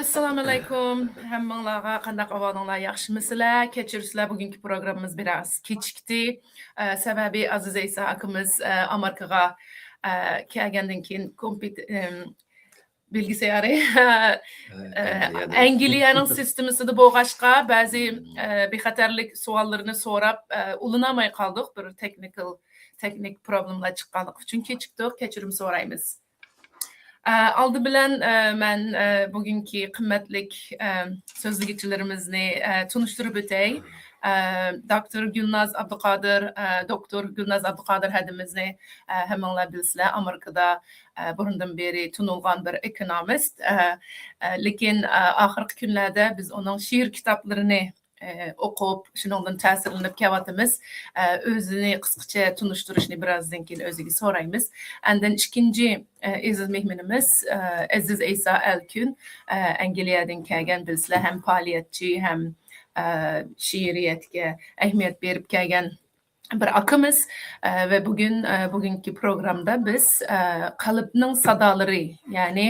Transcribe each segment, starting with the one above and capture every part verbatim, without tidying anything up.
ئەسسالامۇئەلەيكۇم. ھەممىڭلارغا قانداق ئەھۋالىڭلار، ياخشىمۇسىلەر؟ كەچۈرۈسىلەر، بۈگۈنكى پروگراممىمىز بىراز كېچىكتى. ئە، سەۋەبى ئازىز ئەيسا ئاكىمىز، ئە، ئامېرىكىغا، ئە، كەلگەندىن كېيىن كومپيۇتېر، ئىم، بىلگۈسى يارى، ئە، ئە، ئەنگلىيەدە. ئەنگلىيەنىڭ سىستېمىسىدا بولغاچقا، بەزى، مم. ئە، بىخەتەرلىك سوئاللىرىنى سوراپ، ئە، ئۇلىنالماي قالدۇق. بىر تېخنىكال، تېخنىك پروبلېمىلار چىققانلىقى ئۈچۈن كېچىكتۇق. كەچۈرۈم سورايمىز. ئە، ئالدى بىلەن، ئە، مەن، ئە، بۈگۈنكى قىممەتلىك، ئە، سۆزلىگۈچىلىرىمىزنى، ئە، تونۇشتۇرۇپ ئۆتەي. ئە، دوكتور گۈلناز ئابدۇقادىر، ئە، دوكتور گۈلناز ئابدۇقادىر ھەدىمىزنى، ئە، ھەممىڭلار بىلىسىلەر، ئامېرىكىدا، ئە، بۇرۇندىن بېرى تونۇلغان بىر ئېكونومىست. ئە، ئە، لېكىن، ئە، ئاخىرقى كۈنلەردە بىز ئۇنىڭ شېئىر كىتابلىرىنى ئوقۇپ، شۇنىڭدىن تەسىرلىنىپ كېلىۋاتىمىز. ئۆزىنى قىسقىچە تونۇشتۇرۇشنى بىرازدىن كېيىن ئۆزىگە سورايمىز. ئاندىن ئىككىنچى، ئەزىز مېھمىنىمىز، ئەزىز ئەيسا ئەلكۈن، ئەنگلىيەدىن كەلگەن، بىلىسىلەر، ھەم پائالىيەتچى، ھەم شېئىرىيەتكە ئەھمىيەت بېرىپ كەلگەن بىر ئاكىمىز، ئە، ۋە بۈگۈن، ئە، بۈگۈنكى پروگرامدا بىز، ئە، قەلبنىڭ سادالىرى، يەنى،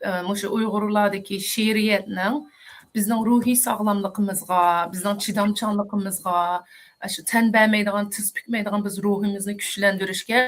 ئە، مۇشۇ ئۇيغۇرلاردىكى شېئىرىيەتنىڭ بىزنىڭ روھىي ساغلاملىقىمىزغا، بىزنىڭ چىدامچانلىقىمىزغا، ئاشۇ تەن بەرمەيدىغان، تىز پۈكمەيدىغان بىز روھىمىزنى كۈچلەندۈرۈشكە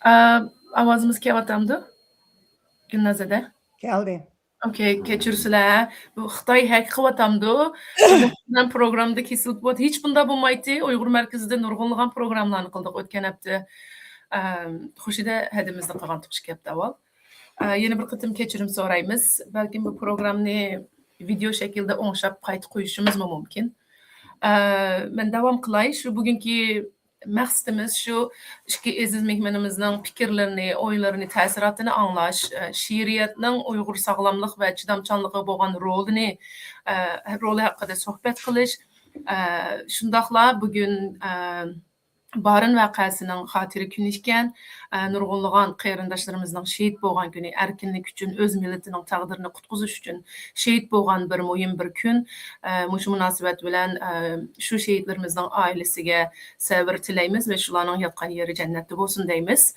ئا، ئاۋازىمىز كېلىۋاتامدۇ؟ گۈلنازەدە؟ كەلدى. ئوكەي، كەچۈرسىلەر. بۇ خىتاي ھەك قىلىۋاتامدۇ؟ مەن پروگرامدا كېسىلىپ بولدى. ھېچ بۇنداق بولمايتتى. ئۇيغۇر مەركىزىدە نۇرغۇنلىغان پروگراملارنى قىلدۇق ئۆتكەن ھەپتە. ئەم، خۇشىدە ھەدىمىزنى قىلغانتۇق ئىككى ھەپتە ئاۋۋال. ئە، يەنە بىر قېتىم كەچۈرۈم سورايمىز. بەلكىم بۇ پروگرامنى ۋىدېئو شەكلىدە ئوڭشاپ قايتا قويۇشىمىزمۇ مۇمكىن. ئە، مەن داۋام قىلاي. شۇ بۈگۈنكى مەقسىتىمىز شۇ ئىككى ئەزىز مېھمىنىمىزنىڭ پىكىرلىرىنى، ئويلىرىنى، تەسىراتىنى ئاڭلاش، ئە، شېئىرىيەتنىڭ ئۇيغۇر ساغلاملىق ۋە چىدامچانلىقىغا بولغان رولىنى، ئە، رولى ھەققىدە سۆھبەت قىلىش، ئە، شۇنداقلا بۈگۈن، ئە، بارىن ۋەقەسىنىڭ خاتىرە كۈنى ئىكەن. ئە، نۇرغۇنلىغان قېرىنداشلىرىمىزنىڭ شېھىت بولغان كۈنى، ئەركىنلىك ئۈچۈن، ئۆز مىللىتىنىڭ تەقدىرىنى قۇتقۇزۇش ئۈچۈن شېھىت بولغان بىر مۇھىم بىر كۈن. ئە، مۇشۇ مۇناسىۋەت بىلەن، ئە، شۇ شېھىتلىرىمىزنىڭ ئائىلىسىگە سەۋر تىلەيمىز ۋە شۇلارنىڭ ياتقان يېرى جەننەتتە بولسۇن دەيمىز.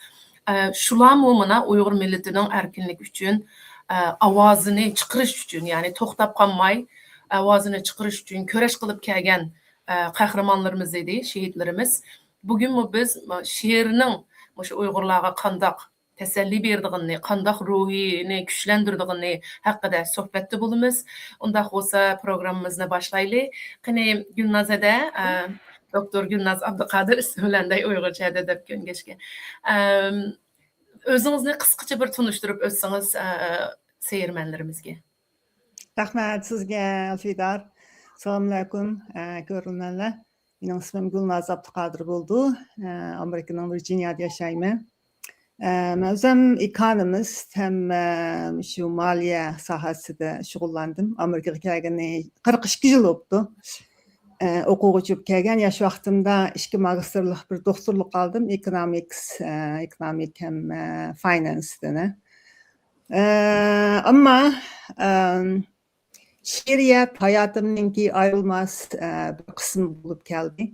ئە، شۇلارمۇ مانا ئۇيغۇر مىللىتىنىڭ ئەركىنلىك ئۈچۈن، ئە، ئاۋازىنى چىقىرىش ئۈچۈن، يەنى توختاپ قالماي، ئاۋازىنى چىقىرىش ئۈچۈن كۈرەش قىلىپ كەلگەن، ئە، قەھرىمانلىرىمىز ئىدى، شېھىتلىرىمىز. بۈگۈنمۇ بىز، ئە، شېئىرنىڭ مۇشۇ ئۇيغۇرلارغا قانداق تەسەللى بېرىدىغىنىنى، قانداق روھىنى كۈچلەندۈرىدىغىنى ھەققىدە سۆھبەتتە بولىمىز. ئۇنداق بولسا پروگراممىمىزنى باشلايلى. قېنى گۈلنازەدە، ئە، دوكتور گۈلناز ئابدۇقادىر ئىسمى بىلەن دەي ئۇيغۇرچە ھەدە دەپ كۆنگەچكە. ئەم، ئۆزىڭىزنى قىسقىچە بىر تونۇشتۇرۇپ ئۆتسىڭىز، ئە، سەيرمەنلىرىمىزگە. رەھمەت سىزگە، ئەلفىدار. سالامۇئەلەيكۇم، ئە، كۆرۈرمەنلەر. مېنىڭ ئىسمىم گۈلناز ئابدۇقادىر بولىدۇ. ئە، ئامېرىكىنىڭ ۋىرجىنىيادا ياشايمەن. ئە، مەن ئۆزۈم ئېكونومىست ھەم، ئە، شۇ مالىيە ساھەسىدە شۇغۇللاندىم. ئامېرىكىغا كەلگىنى قىرىق ئىككى يىل بوپتۇ. ئە، ئوقۇغۇچى بولۇپ كەلگەن ياش ۋاقتىمدا ئىككى ماگىستىرلىق، بىر دوكتورلۇق ئالدىم. ئېكونومىكس، ئە، ئېكونومىك ھەم، ئە، فاينانستىن. ئە، ئەمما، ئەم، شېئىرىيەت ھاياتىمنىڭكى ئايرىلماس، ئە، بىر قىسمى بولۇپ كەلدى.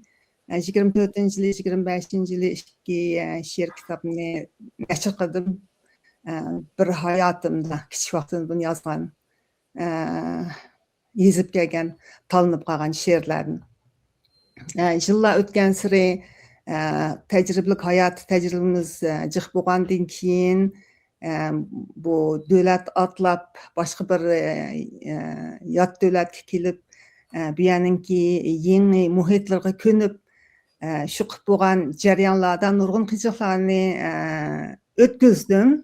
ئە، يىگىرمە تۆتىنچى يىلى، يىگىرمە بەشىنچى يىلى ئىككى، ئە، شېئىر كىتابنى نەشر قىلدىم. ئە، بىر ھاياتىمدا كىچىك ۋاقتىمدىن يازغان، ئە، يېزىپ كەلگەن، تاللىنىپ قالغان شېئىرلەردىن. ئە، يىللار ئۆتكەنسېرى، ئە، تەجرىبىلىك ھاياتىي تەجرىبىمىز، ئە، جىق بولغاندىن كېيىن، ئە، بۇ دۆلەت ئاتلاپ، باشقا بىر، ئە، ئە، يات دۆلەتكە كېلىپ، ئە، بۇ يەرنىڭكى يېڭى مۇھىتلىرىغا كۆنۈپ، ئە، شۇ قىلىپ بولغان جەريانلاردا نۇرغۇن قىيىنچىلىقلارنى، ئە، ئۆتكۈزدۈم.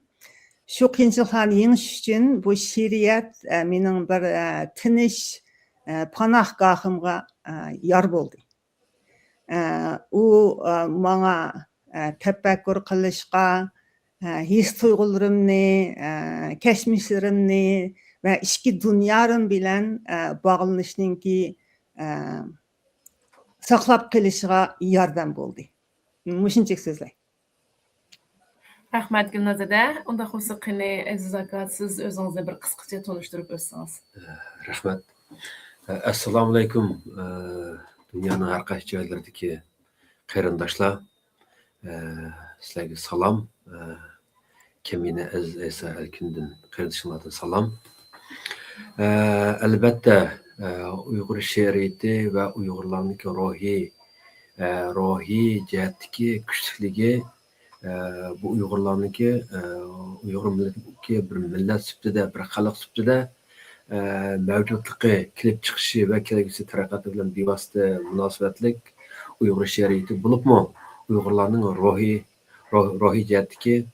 شۇ قىيىنچىلىقلارنى يېڭىش ئۈچۈن بۇ شېئىرىيەت، ئە، مېنىڭ بىر، ئە، تىنچ، ئە، پاناھگاھىمغا، ئە، يار بولدى. ئە، ئۇ، ئە، ماڭا، ئە، تەپەككۇر قىلىشقا، ئە، ھېس تۇيغۇلىرىمنى، ئە، كەچمىشلىرىمنى ۋە ئىچكى دۇنيام بىلەن، ئە، باغلىنىشنىڭكى، ئە، ساقلاپ قېلىشىغا ياردەم بولدى. مۇشۇنچىلىك سۆزلەي. رەھمەت، گۈلنازەدە. ئۇنداق بولسا، قېنى، ئەزىز ئاكا، سىز ئۆزىڭىزنى بىر قىسقىچە تونۇشتۇرۇپ ئۆتسىڭىز. رەھمەت. ئەسسالامۇئەلەيكۇم، دۇنيانىڭ ھەر قايسى جايلىرىدىكى قېرىنداشلار، سىلەرگە سالام. كەمىنە ئەزىز ئەيسا ئەركىندىن قېرىندىشىڭلاردىن سالام. ئەلبەتتە، ئۇيغۇر شېئىرىيىتى ۋە ئۇيغۇرلارنىڭكى روھىي، روھىي جەھەتتىكى كۈچلۈكلۈكى، بۇ ئۇيغۇرلارنىڭكى، ئۇيغۇر مىللىتىنىڭكى بىر مىللەت سۈپىتىدە، بىر خەلق سۈپىتىدە، مەۋجۇتلۇقى، كېلىپ چىقىشى ۋە كەلگۈسى تەرەققىياتى بىلەن بىۋاسىتە مۇناسىۋەتلىك ئۇيغۇر شېئىرىيىتى بولۇپمۇ، ئۇيغۇرلارنىڭ روھىي، روھ-، روھىي جەھەتتىكى،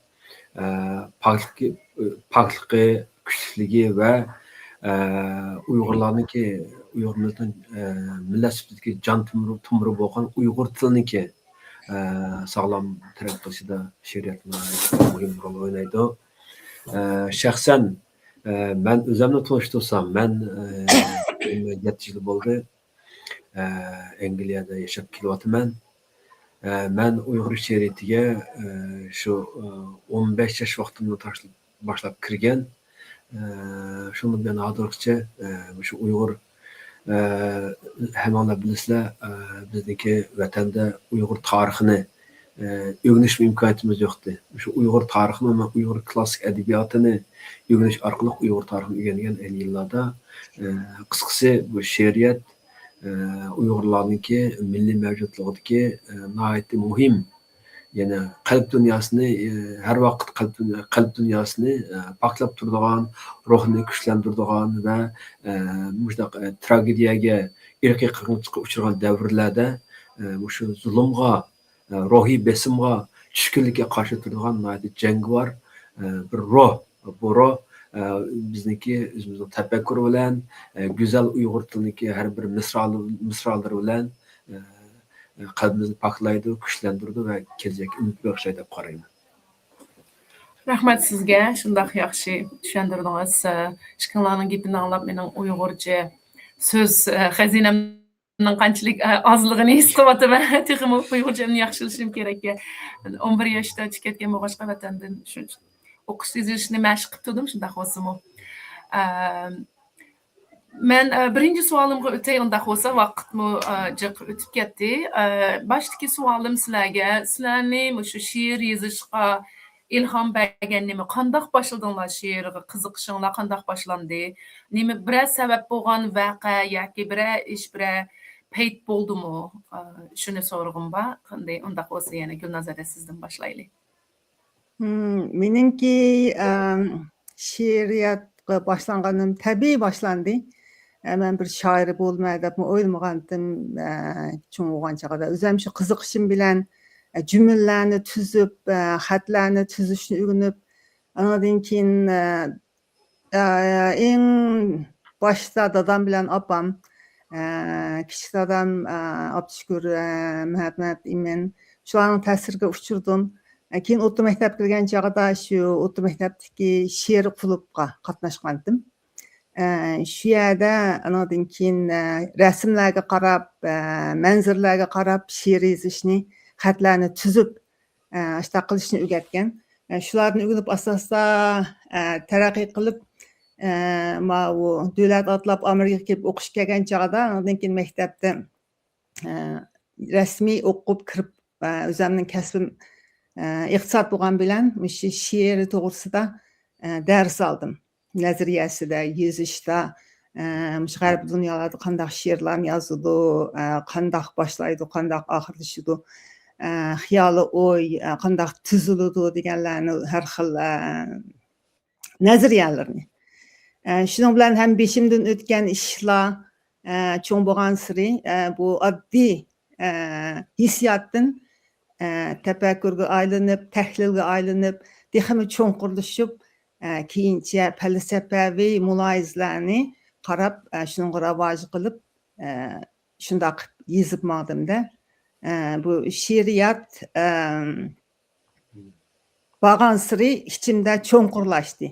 پاكلىقى، پاكلىقى، كۈچلۈكلۈكى ۋە، ئۇيغۇرلارنىڭكى، ئۇيغۇر مىللىتىنىڭ، مىللەت سۈپىتىدىكى جان تومۇرى، تومۇرى بولغان ئۇيغۇر تىلىنىڭكى، ساغلام تەرەققىي قىلىشىدا شېئىرىيەت ناھايىتى مۇھىم رول ئوينايدۇ. شەخسەن، مەن ئۆزۈمنى تونۇشتۇرسام، مەن، يەتتە يىل بولدى. ئەنگلىيەدە ياشاپ كېلىۋاتىمەن. مەن ئۇيغۇر شېئىرىيىتىگە، شۇ، ئون بەش ياش ۋاقتىمدىن تاشلاپ، باشلاپ كىرگەن. شۇنىڭ بىلەن ھازىرغىچە، مۇشۇ ئۇيغۇر، ھەممىڭلار بىلىسىلەر، بىزنىڭكى ۋەتەندە ئۇيغۇر تارىخىنى، ئۆگىنىش ئىمكانىيىتىمىز يوقتى. شۇ ئۇيغۇر تارىخىنى، ئۇيغۇر كلاسسىك ئەدەبىياتىنى ئۆگىنىش ئارقىلىق ئۇيغۇر تارىخىنى ئۆگەنگەن ئەينى يىللاردا. قىسقىسى، بۇ شېئىرىيەت، ئۇيغۇرلارنىڭكى مىللىي مەۋجۇتلۇقىدىكى ناھايىتى مۇھىم، يەنى قەلب دۇنياسىنى، ھەر ۋاقىت قەلب دۇنيا-، قەلب دۇنياسىنى پاكلاپ تۇرىدىغان، روھنى كۈچلەندۈرىدىغان ۋە مۇشۇنداق تراگېدىيەگە، ئىرقىي قىرغىنچىلىققا ئۇچرىغان دەۋرلەردە مۇشۇ زۇلۇمغا، روھىي بېسىمغا چۈشكۈنلۈككە قارشى تۇرىدىغان ناھايىتى جەڭگىۋار بىر روھ. بۇ روھ بىزنىڭكى ئۆزىمىزنىڭ تەپەككۇرى بىلەن، گۈزەل ئۇيغۇر تىلىنىڭكى ھەر بىر مىسرالى، مىسرالىرى بىلەن قەلبىمىزنى پاكلايدۇ، كۈچلەندۈرىدۇ ۋە كېلىچەككە ئۈمىد بېغىشلايدۇ دەپ قارايمەن. رەھمەت سىزگە، شۇنداق ياخشى چۈشەندۈردىڭىز. ئىككىڭلارنىڭ گېپىنى ئاڭلاپ، مېنىڭ ئۇيغۇرچە سۆز خەزىنەمنىڭ قانچىلىك ئازلىقىنى ھېس قىلىۋاتىمەن. تېخىمۇ ئۇيغۇرچەمنى ياخشىلىشىم كېرەككەن. ئون بىر ياشتا چىقىپ كەتكەن بولغاچقا، ۋەتەندىن شۇ ئوقۇش يېزىشنى مەشىق قىلىپ تۇردۇم، شۇنداق بولسىمۇ. ئەم، مەن، ئە، بىرىنچى سوئالىمغا ئۆتەي، ئۇنداق بولسا، ۋاقىتمۇ، ئە، جىق ئۆتۈپ كەتتى. ئە، باشتىكى سوئالىم سىلەرگە، سىلەرنى مۇشۇ شېئىر يېزىشقا ئىلھام بەرگەن نېمە؟ قانداق باشلىدىڭلار شېئىرغا قىزىقىشىڭلار؟ قانداق باشلاندى؟ نېمە، بىرەر سەۋەب بولغان ۋەقە ياكى بىرەر ئىش، بىرەر پەيت بولدىمۇ؟ ئە، شۇنى سورىغۇم بار. قانداق، ئۇنداق بولسا يەنە گۈلنازەدە سىزدىن باشلايلى. مم، مېنىڭكى، ئەم، شېئىرىيەتكە باشلانغىنىم تەبىئىي باشلاندى. ئە، مەن بىر شائىر بولىمەن دەپمۇ ئويلىمىغانتىم، ئە، چوڭ بولغان چاغدا. ئۆزۈم شۇ قىزىقىشىم بىلەن، ئە، جۈملىلەرنى تۈزۈپ، ئە، خەتلەرنى تۈزۈشنى ئۆگىنىپ، ئانىڭدىن كېيىن، ئە، ئە، ئەڭ باشتا دادام بىلەن ئاپام، ئە، كىچىك دادام، ئە، ئابدۇشۈكۈر، ئە، مەمەت ئىمىن، شۇلارنىڭ تەسىرىگە ئۇچرىدىم. ئە، كېيىن ئوتتۇرا مەكتەپكە كىرگەن چاغدا شۇ ئوتتۇرا مەكتەپتىكى شېئىرىي كۇلۇبقا قاتناشقانتىم. ئە، شۇ يەردە ئانىڭدىن كېيىن، ئە، رەسىملەرگە قاراپ، ئە، مەنزىرىلەرگە قاراپ شېئىر يېزىشنى، خەتلەرنى تۈزۈپ، ئە، ئاشۇنداق قىلىشنى ئۆگەتكەن. ئە، شۇلاردىن ئۆگىنىپ ئاستا-ئاستا، ئە، تەرەققىي قىلىپ، ئە، ماۋۇ دۆلەت ئاتلاپ ئامېرىكىغا كېلىپ ئوقۇشقا كەلگەن چاغدا، ئاندىن كېيىن مەكتەپتە، ئە، رەسمىي ئوقۇپ كىرىپ، ئە، ئۆزۈمنىڭ كەسپىم، ئە، ئىقتىساد بولغان بىلەن مۇشۇ شېئىر توغرىسىدا، ئە، دەرس ئالدىم. نەزەرىيەسىدە، يېزىشتا، ئە، مۇشۇ غەربىي دۇنيالاردا قانداق شېئىرلارنى يازىدۇ، ئە، قانداق باشلايدۇ، قانداق ئاخىرلىشىدۇ، ئە، خىيالىي ئوي، ئە، قانداق تۈزۈلىدۇ دېگەنلەرنى ھەر خىل، ئە، نەزەرىيەلىرىنى. ئە، شۇنىڭ بىلەن ھەم بېشىمدىن ئۆتكەن ئىشلار، ئە، چوڭ بولغانسېرى، ئە، بۇ ئاددىي، ئە، ھېسسىياتتىن، ئە، تەپەككۇرگە ئايلىنىپ، تەھلىلگە ئايلىنىپ، تېخىمۇ چوڭقۇرلىشىپ، ئە، كېيىنچە پەلسەپەۋى مۇلاھىزىلەرنى قاراپ، ئە، شۇنىڭغا راۋاج قىلىپ، ئە، شۇنداق قىلىپ يېزىپ ماڭدىم-دە. ئە، بۇ شېئىرىيەت، ئەم، بارغانسېرى ئىچىمدە چوڭقۇرلاشتى.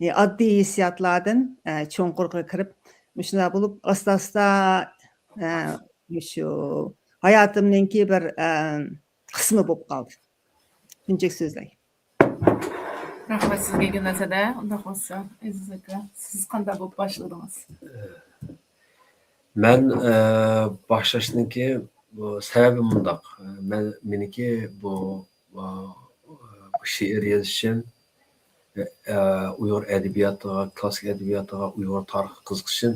ئە، ئاددىي ھېسسىياتلاردىن، ئە، چوڭقۇرغا كىرىپ، مۇشۇنداق بولۇپ، ئاستا-ئاستا، ئە، مۇشۇ ھاياتىمنىڭكى بىر، ئە، قىسمى بولۇپ قالدى. شۇنچىلىك سۆزلەي. رەھمەت سىزگە، گۈلنازەدە. ئۇنداق بولسا، ئەزىز ئاكا، سىز قانداق بولۇپ باشلىدىڭىز؟ مەن، ئە، باشلاشنىڭكى بۇ سەۋەبى مۇنداق. مەن، مېنىڭكى بۇ، ئە، بۇ شېئىر يېزىشىم، ئە، ئۇيغۇر ئەدەبىياتىغا، كلاسسىك ئەدەبىياتىغا، ئۇيغۇر تارىخىغا قىزىقىشىم،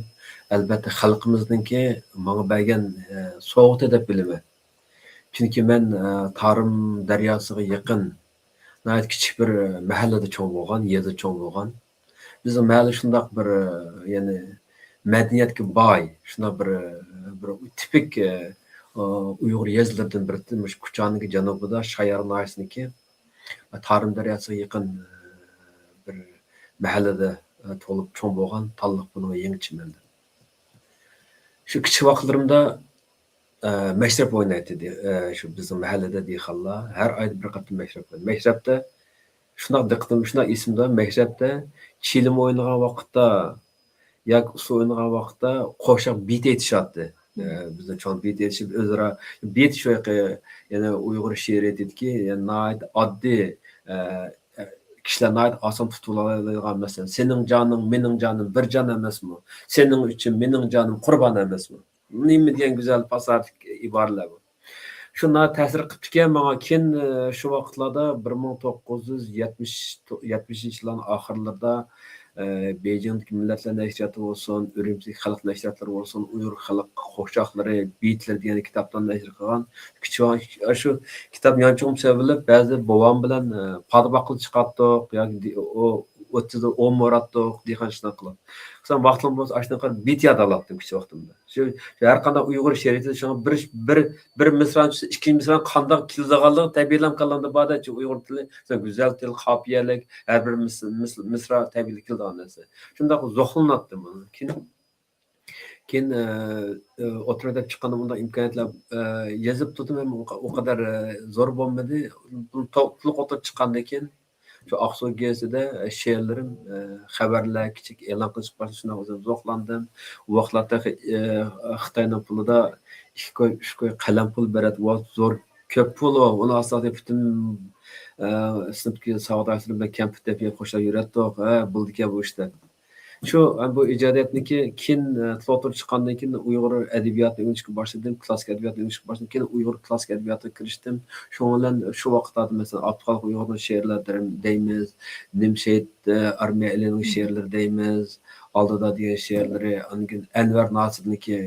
ئەلبەتتە، خەلقىمىزنىڭكى ماڭا بەرگەن، ئە، سوۋغىتى دەپ بىلىمەن. چۈنكى مەن، ئە، تارىم دەرياسىغا يېقىن، ناھايىتى كىچىك بىر مەھەللىدە چوڭ بولغان، يېزىدا چوڭ بولغان. بىزنىڭ مەھەللە شۇنداق بىر، يەنى مەدەنىيەتكە باي، شۇنداق بىر، بىر تىپىك، ئۇيغۇر يېزىلىرىدىن بىرى، مۇشۇ كۇچانىڭكى جەنۇبىدا، شايار ناھىيەسىنىڭكى تارىم دەرياسىغا يېقىن بىر مەھەللىدە تۇغۇلۇپ چوڭ بولغان تاللىق بۇنىڭ يېڭىچە مەندىن. شۇ كىچىك ۋاقىتلىرىمدا ئە، مەشرەپ ئوينايتتى، دې-، ئە، شۇ بىزنىڭ مەھەللىدە دېھقانلار ھەر ئايدا بىر قېتىم مەشرەپ قىلىدۇ. مەشرەپتە شۇنداق دىققىتىم، شۇنداق ئېسىمدە، مەشرەپتە چىلىم ئوينىغان ۋاقىتتا ياكى ئۇسسۇل ئوينىغان ۋاقىتتا قوشاق بېيىت ئېيتىشاتتى. ئە، بىزدە چوڭ بېيىت ئېيتىشىپ، ئۆزئارا بېيىت شۇ يەنە ئۇيغۇر شېئىرىيىتىدىكى يەنە ناھايىتى ئاددىي، ئە، ئە، كىشىلەر ناھايىتى ئاسان تۇتۇۋالالايدىغان، مەسىلەن، سېنىڭ جانىڭ مېنىڭ جانىم بىر جان ئەمەسمۇ؟ سېنىڭ ئۈچۈن مېنىڭ جانىم قۇربان ئەمەسمۇ؟ نېمە دېگەن گۈزەل پاساھەتلىك ئىبارىلەر بۇ. شۇ ناھايىتى تەسىر قىپتىكەن ماڭا. كېيىن، ئە، شۇ ۋاقىتلاردا بىر مىڭ توققۇز يۈز يەتمىش، يەتمىشىنچى يىللارنىڭ ئاخىرلىرىدا، ئە، بېيجىڭدىكى مىللەتلەر نەشرىياتى بولسۇن، ئۈرۈمچىدىكى خەلق نەشرىياتلىرى بولسۇن، ئۇيغۇر خەلق قوشاقلىرى، بېيىتلىرى دېگەن كىتابلارنى نەشر قىلغان. كىچىك ۋاق-، شۇ كىتاب يانچۇقۇم سېلىپ، بەزىدە بوۋام بىلەن، ئە، پادا باققىلى چىقاتتۇق ياكى دې-، ئو-، ئوتتۇزدا ئوم ئوراتتۇق، دېھقان ئىشلار قىلىپ. قىلسام ۋاقتىم بولسا ئاشۇنىڭ قەدەر بېيىت يادلاپتىم كىچىك ۋاقتىمدا. شۇ، شۇ ھەر قانداق ئۇيغۇر شېئىرىيىتىدە شۇڭا بىر، بىر، بىر مىسرانى چۈشسە ئىككىنچى مىسرانىڭ قانداق كېلىدىغانلىقى تەبىئىيلا كاللامدا باردە، چۈنكى ئۇيغۇر تىلى شۇنداق گۈزەل تىل، قاپىيەلىك، ھەر بىر مىس-، مىس-، مىسرا تەبىئىيلا كېلىدىغان نەرسە. شۇنداق زوقلىناتتىم ئۇنى. كېيىن، كېيىن، ئە، ئە، ئوتتۇرا مەكتەپكە چىققاندا بۇنداق ئىمكانىيەتلەر، ئە، يېزىپ تۇردۇم، ئەمما ئۇ قە-، ئۇ قەدەر، ئە، زور بولمىدى. بۇ تو-، تولۇق ئوتتۇرىغا چىققاندىن كېيىن، شۇ ئاقسۇ گېزىتىدە شېئىرلىرىم، ئە، خەۋەرلەر كىچىك ئېلان قىلىشقا باشلىدى، شۇنداق ئۆزۈم زوقلاندىم. ئۇ ۋاقىتلار تېخى، ئە، خىتاينىڭ پۇلىدا ئىككى كوي، ئۈچ كوي قەلەم پۇل بېرەتتى. ۋاقىت زور، كۆپ پۇل ئۇ. ئۇنى ئاساسەن پۈتۈن، ئە، سىنىپتىكى ساۋاقداشلىرىم بىلەن كەمپۈت دەپ يەپ خوشلاپ يۈرەتتۇق. ھە، بولىدىكەن بۇ ئىش دەپ. شۇ، بۇ ئىجادىيەتنىڭكى كېيىن، ئە، تولۇقتۇرۇپ چىققاندىن كېيىن ئۇيغۇر ئەدەبىياتىنى ئۆگىنىشكە باشلىدىم، كلاسسىك ئەدەبىياتنى ئۆگىنىشكە باشلىدىم. كېيىن ئۇيغۇر كلاسسىك ئەدەبىياتىغا كىرىشتىم. شۇنىڭ بىلەن شۇ ۋاقىتلاردا، مەسىلەن، ئابدۇخالىق ئۇيغۇرنىڭ شېئىرلىرى دەيمىز، نىمشېھىت، ئە، ئارمىيە ئېلىنىڭ شېئىرلىرى دەيمىز، ئالدىدا دېگەن شېئىرلىرى، ئاندىن كېيىن ئەنۋەر ناسىرنىڭكى،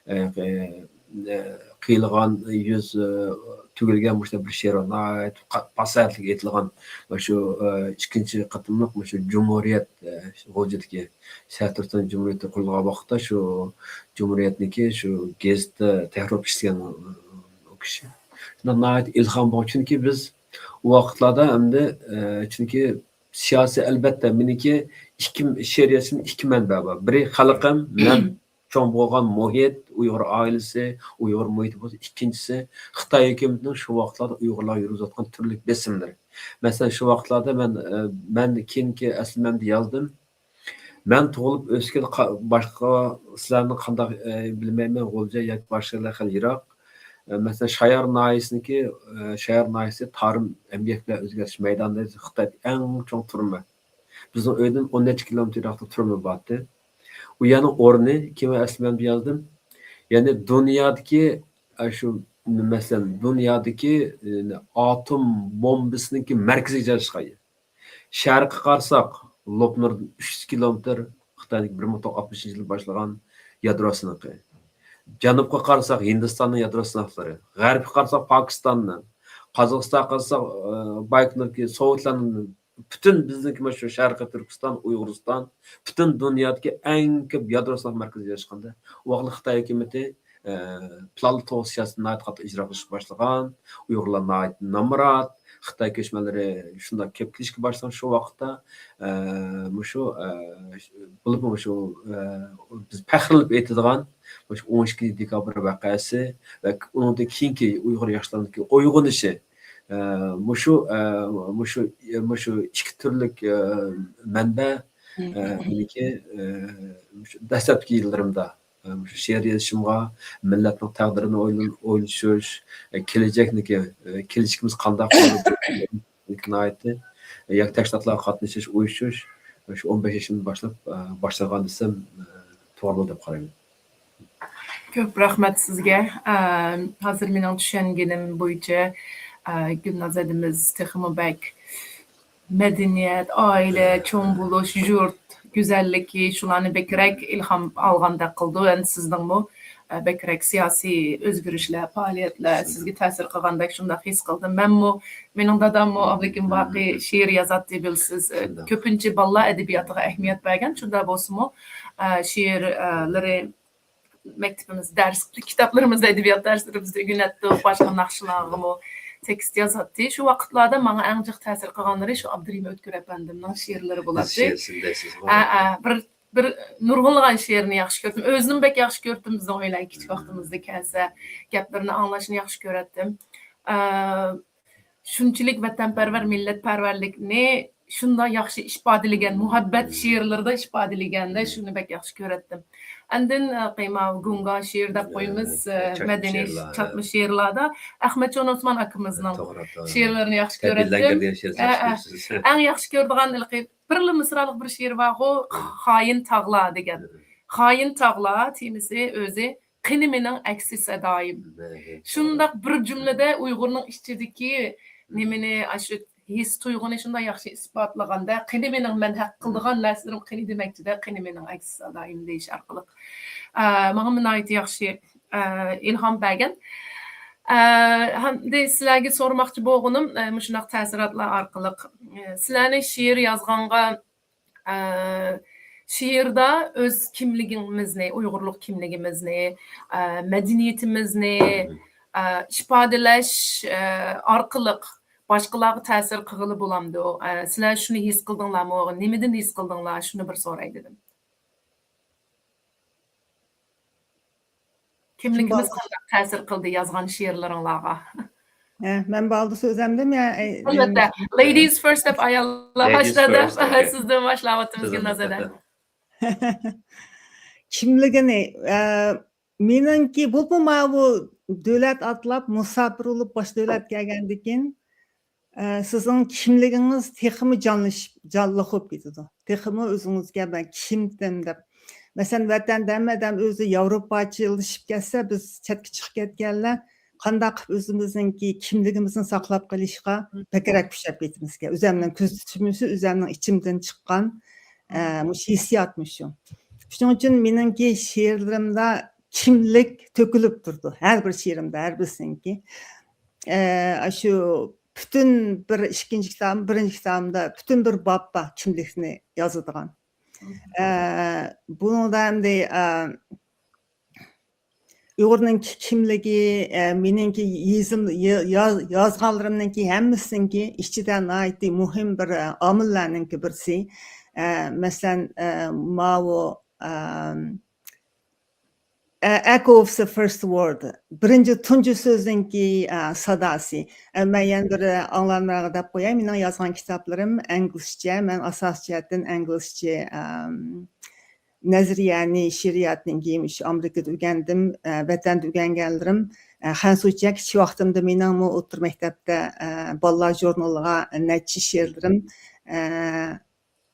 ئە، ئە، قىيىلغان يۈز، ئە، تۈگۈلگەن مۇشۇنداق بىر شېئىر بار. ناھايىتى قا-، پاساھەتلىك ئېيتىلغان. مۇشۇ، ئە، ئىككىنچى قېتىملىق مۇشۇ جۇمھۇرىيەت، ئە، غۇلجىدىكى شەرقىي تۈركىستان جۇمھۇرىيىتى قۇرۇلغان ۋاقىتتا شۇ جۇمھۇرىيەتنىڭكى شۇ گېزىتتە تەھرىرلەپ ئىشلىگەن ئۇ كىشى. شۇنداق ناھايىتى ئىلھام بولغان. چۈنكى بىز ئۇ ۋاقىتلاردا ئەمدى، ئە، چۈنكى سىياسىي، ئەلۋەتتە، مېنىڭكى ئىككى شېئىرىيەتچىدىن ئىككى مەنبە بار. بىرى خەلقىم، مەن چوڭ بولغان مۇھىت، ئۇيغۇر ئائىلىسى، ئۇيغۇر مۇھىتى بولسا، ئىككىنچىسى خىتاي ھۆكۈمىتىنىڭ شۇ ۋاقىتلاردا ئۇيغۇرلارغا يۈرگۈزۈۋاتقان تۈرلۈك بېسىملىرى. مەسىلەن، شۇ ۋاقىتلاردا مەن، ئە، مەن كېيىنكى ئەسلىمەمدە يازدىم. مەن تۇغۇلۇپ ئۆسكەن قا-، باشقا سىلەرنىڭ قانداق، ئە، بىلمەيمەن، غۇلجا ياكى باشقىلار خېلى يىراق. ئە، مەسىلەن، شايار ناھىيەسىنىڭكى، ئە، شايار ناھىيەسى تارىم ئەمگەك بىلەن ئۆزگەرتىش مەيدانى خىتايدىكى ئەڭ چوڭ تۈرمە. بىزنىڭ ئۆيدىن ئون نەچچە كىلومېتىر يىراقلىقتا تۈرمە بارتى. ئۇ يەرنىڭ ئورنى كېيىن ئەسلىمەمدە يازدىم. يەنى دۇنيادىكى، ئە، شۇ، مەسىلەن، دۇنيادىكى، ئە، ئاتوم بومبىسىنىڭكى مەركىزىگە جايلاشقان يەر. شەرققە قارىساق، لوپنۇردىن ئۈچ يۈز كىلومېتىر خىتاينىڭكى بىر مىڭ توققۇز يۈز ئاتمىشىنچى يىلى باشلىغان يادروسىنىڭكى. جەنۇبقا قارىساق، ھىندىستاننىڭ يادرو سىناقلىرى. غەربكە قارىساق، پاكىستاننىڭ. قازاقىستانغا قارىساق، ئى، بايكونۇردىكى سوۋېتلارنىڭ. پۈتۈن بىزنىڭكى مانا شۇ شەرقىي تۈركىستان، ئۇيغۇرىستان، پۈتۈن دۇنيادىكى ئەڭ كۆپ يادرو سىناق مەركىزى جايلاشقاندا، ئۇ ۋاقىتتا خىتاي ھۆكۈمىتى، ئى، پىلانلىق توغرىسى سىياسىتىنى ناھايىتى قاتتىق ئىجرا قىلىشقا باشلىغان. ئۇيغۇرلار ناھايىتى نامرات، خىتاي كۆچمەنلىرى شۇنداق كۆپ كېلىشكە باشلىغان شۇ ۋاقىتتا، ئە، مۇشۇ، ئە، بولۇپمۇ مۇشۇ، ئە، بىز پەخىرلىنىپ ئېيتىدىغان مۇشۇ ئون ئىككىنچى دېكابىر ۋەقەسى ۋە ئۇنىڭدىن كېيىنكى ئۇيغۇر ياشلىرىنىڭكى ئويغىنىشى، ئە، مۇشۇ، ئە، مۇشۇ، مۇشۇ ئىككى تۈرلۈك، ئە، مەنبە، ئە، مېنىڭكى، ئە، مۇشۇ دەسلەپكى يىللىرىمدا ئە، مۇشۇ شېئىر يېزىشىمغا مىللەتنىڭ تەقدىرىنى ئويلىن-، ئويلىشىش، ئە، كېلىچەكنىكى، ئە، كېلىچىكىمىز قانداق بولىدۇ؟ ناھايىتى، ئە، ياكى تەشكىلاتلارغا قاتنىشىش، ئۇيۇشۇش، شۇ ئون بەش يېشىمدىن باشلاپ، ئە، باشلىغان دېسەم، ئە، توغرا بولىدۇ دەپ قارايمەن. كۆپ رەھمەت سىزگە. ئە، ھازىر مېنىڭ چۈشەنگىنىم بويىچە، ئە، گۈلناز ھەدىمىز تېخىمۇ بەك مەدەنىيەت، ئائىلە، چوڭ بولۇش، يۇرت گۈزەللىكى، شۇلارنى بەكرەك ئىلھام ئالغاندەك قىلىدۇ. ئەمدى سىزنىڭمۇ، ئە، بەكرەك سىياسىي ئۆزگىرىشلەر، پائالىيەتلەر سىزگە تەسىر قىلغاندەك شۇنداق ھېس قىلدىم. مەنمۇ، مېنىڭ داداممۇ ئابلىكىم باقى شېئىر يازاتتى، بىلىسىز. ئە، كۆپىنچە بالىلار ئەدەبىياتىغا ئەھمىيەت بەرگەن، شۇنداق بولسىمۇ، ئە، شېئىرلىرى مەكتىپىمىز دەرس، كىتابلىرىمىزدا، ئەدەبىيات دەرسلىرىمىزدە ئۆگىنەتتۇق، باشقا ناخشىلارغىمۇ تېكىست يازاتتى. شۇ ۋاقىتلاردا ماڭا ئەڭ جىق تەسىر قىلغانلىرى شۇ ئابدۇرېھىم ئۆتكۈر ئەپەندىمنىڭ شېئىرلىرى بولاتتى. ھە، ھە، بىر، بىر نۇرغۇنلىغان شېئىرىنى ياخشى كۆرەتتىم. ئۆزىنىمۇ بەك ياخشى كۆرەتتىم، بىزنىڭ ئۆيلەرگە كىچىك ۋاقتىمىزدا كەلسە، گەپلىرىنى ئاڭلاشنى ياخشى كۆرەتتىم. ئە، شۇنچىلىك ۋەتەنپەرۋەر، مىللەتپەرۋەرلىكنى شۇنداق ياخشى ئىپادىلىگەن، مۇھەببەت شېئىرلىرىدا ئىپادىلىگەندە، شۇنى بەك ياخشى كۆرەتتىم. ئاندىن، ئە، قىيما گۇڭگا شېئىر دەپ قويىمىز، ئە، مەدەنىي چاتما شېئىرلاردا ئەخمەتجان ئوسمان ئاكىمىزنىڭ شېئىرلىرىنى ياخشى كۆرەتتىم. ئە، ئە. ئەڭ ياخشى كۆرىدىغان ھېلىقى بىرلا مىسرالىق بىر شېئىر بارغۇ، خايىن تاغلار دېگەن. خايىن تاغلار تېمىسى ئۆزى قېنى مېنىڭ ئەكسى سادايىم. شۇنداق بىر جۈملىدە ئۇيغۇرنىڭ ئىچىدىكى نېمىنى، ئاشۇ ھېس تۇيغۇنى شۇنداق ياخشى ئىسپاتلىغاندا، قېنى مېنىڭ مەن ھەق قىلىدىغان نەرسىلىرىم قېنى دېمەكچىدە، قېنى مېنىڭ ئەكسى سادايىم دېيىش ئارقىلىق. ئە، ماڭا ناھايىتى ياخشى، ئە، ئىلھام بەرگەن. ئە، ھەمدە سىلەرگە سورىماقچى بولغىنىم، ئە، مۇشۇنداق تەسىراتلار ئارقىلىق، ئە، سىلەرنى شېئىر يازغانغا ئە، شېئىردا ئۆز كىملىكىمىزنى، ئۇيغۇرلۇق كىملىكىمىزنى، ئە، مەدەنىيىتىمىزنى، ئە، ئىپادىلەش، ئە، ئارقىلىق باشقىلارغا تەسىر قىلغىلى بولامدۇ؟ ئە، سىلەر شۇنى ھېس قىلدىڭلارمۇ؟ نېمىدىن ھېس قىلدىڭلار؟ شۇنى بىر سوراي دېدىم. كىملىكىمىز قانداق تەسىر قىلدى يازغان شېئىرلىرىڭلارغا؟ ھە، مەن بۇ ئالدى سۆزلەمدىم يا، ئەي، ئەلۋەتتە. لېدىز فىرست دەپ ئاياللار باشلىدى. سىزدىن باشلاۋاتىمىز، گۈلناز ھەدە. كىملىكىنى، ئە، مېنىڭكى، بولۇپمۇ ماۋۇ دۆلەت ئاتلاپ، مۇساپىر بولۇپ، باشقا دۆلەتكە كەلگەندىن كېيىن، ئە، سىزنىڭ كىملىكىڭىز تېخىمۇ جانلىشىپ، جانلىق بولۇپ كېتىدۇ. تېخىمۇ ئۆزىڭىزگە مەن كىمدىم دەپ. مەسىلەن، ۋەتەندە ھەممە ئادەم ئۆزى ياۋروپاچىلىشىپ كەتسە، بىز چەتكە چىقىپ كەتكەنلەر قانداق قىلىپ ئۆزىمىزنىڭكى كىملىكىمىزنى ساقلاپ قېلىشقا بەكرەك كۈچەپ كېتىمىزكەن. ئۆزەمنىڭ كۆزىتىشىمىز، ئۆزەمنىڭ ئىچىمدىن چىققان، ئە، مۇشۇ ھېسسىيات مۇشۇ. شۇنىڭ ئۈچۈن مېنىڭكى شېئىرلىرىمدا كىملىك تۆكۈلۈپ تۇرىدۇ. ھەر بىر شېئىرىمدا، ھەر بىرسىنىڭكى. ئە، ئاشۇ پۈتۈن بىر ئىككىنچى كىتابىم، بىرىنچى كىتابىمدا پۈتۈن بىر باب بار كىملىكنى يازىدىغان. ئە، بۇنىڭدا ئەمدى، ئە، ئۇيغۇرنىڭكى كىملىكى، ئە، مېنىڭكى يېزىم-، يا-، ياز-، يازغانلىرىمنىڭكى ھەممىسىنىڭكى ئىچىدە ناھايىتى مۇھىم بىر، ئە، ئامىللارنىڭكى بىرسى. ئە، مەسىلەن، ئە، ماۋۇ، ئەم، ئە، Echo of the First Word، بىرىنچى تۇنجى سۆزنىڭكى، ئە، ساداسى. ئە، مەن يەنە بىر ئاڭلارمەنلەرگە دەپ قوياي، مېنىڭ يازغان كىتابلىرىم ئىنگلىزچە، مەن ئاساسىي جەھەتتىن ئىنگلىزچە، ئەم، نەزەرىيەنى، شېئىرىياتنى كېيىن شۇ ئامېرىكىدا ئۆگەندىم، ئە، ۋەتەندە ئۆگەنگەنلىرىم، ئە، خەنزۇچە. كىچىك ۋاقتىمدا مېنىڭمۇ ئوتتۇرا مەكتەپتە، ئە، بالىلار ژۇرنىلىغا نەچچە شېئىرلىرىم، ئە،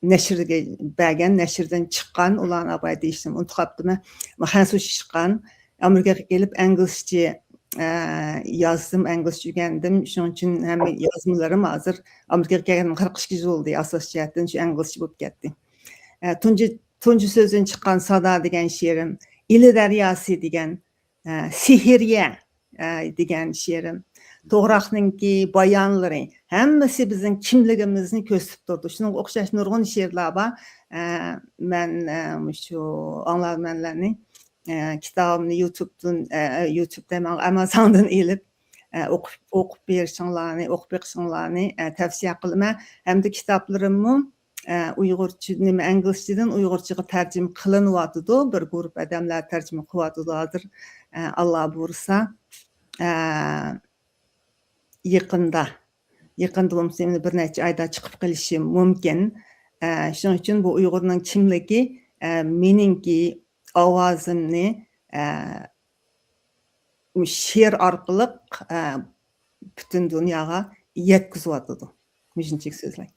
نەشرگە بەرگەن، نەشردىن چىققان، ئۇلارنى ئاپاي دېيىشنى ئۇنتۇپ قاپتىمەن. خەنزۇچە چىققان. ئامېرىكىغا كېلىپ ئىنگلىزچە، ئە، يازدىم، ئىنگلىزچە ئۆگەندىم. شۇنىڭ ئۈچۈن ھەممە يازمىلىرىم ھازىر ئامېرىكىغا كەلگەندىن قىرىق ئىككى يىل بولدى، ئاساسىي جەھەتتىن شۇ ئىنگلىزچە بولۇپ كەتتى. ئە، تۇنجى، تۇنجى سۆزدىن چىققان سادا دېگەن شېئىرىم، ئىلى دەرياسى دېگەن، ئە، سېھرىيە، ئە، دېگەن شېئىرىم، توغراقنىڭكى بايانلىرى، ھەممىسى بىزنىڭ كىملىكىمىزنى كۆرسىتىپ تۇرىدۇ. شۇنىڭغا ئوخشاش نۇرغۇن شېئىرلار بار. ئە، مەن، ئە، مۇشۇ ئاڭلارمەنلەرنى، ئە، كىتابىمنى يۇتۇبتىن، ئە، يۇتۇب دەيمەن، ئامازوندىن ئېلىپ، ئە، ئوقۇپ، ئوقۇپ بېرىشىڭلارنى، ئوقۇپ بېقىشىڭلارنى، ئە، تەۋسىيە قىلىمەن. ھەمدە كىتابلىرىممۇ، ئە، ئۇيغۇرچە، نېمە، ئىنگلىزچىدىن ئۇيغۇرچىغا تەرجىمە قىلىنىۋاتىدۇ. بىر گۇرۇپ ئادەملەر تەرجىمە قىلىۋاتىدۇ ھازىر. ئە، ئاللا بۇيرۇسا، ئە، يېقىندا، يېقىندا بولمىسا، يەنە بىر نەچچە ئايدا چىقىپ قېلىشى مۇمكىن. ئە، شۇنىڭ ئۈچۈن بۇ ئۇيغۇرنىڭ كىملىكى، ئە، مېنىڭكى ئاۋازىمنى، ئە، شېئىر ئارقىلىق، ئە، پۈتۈن دۇنياغا يەتكۈزۈۋاتىدۇ. مۇشۇنچىلىك سۆزلەي.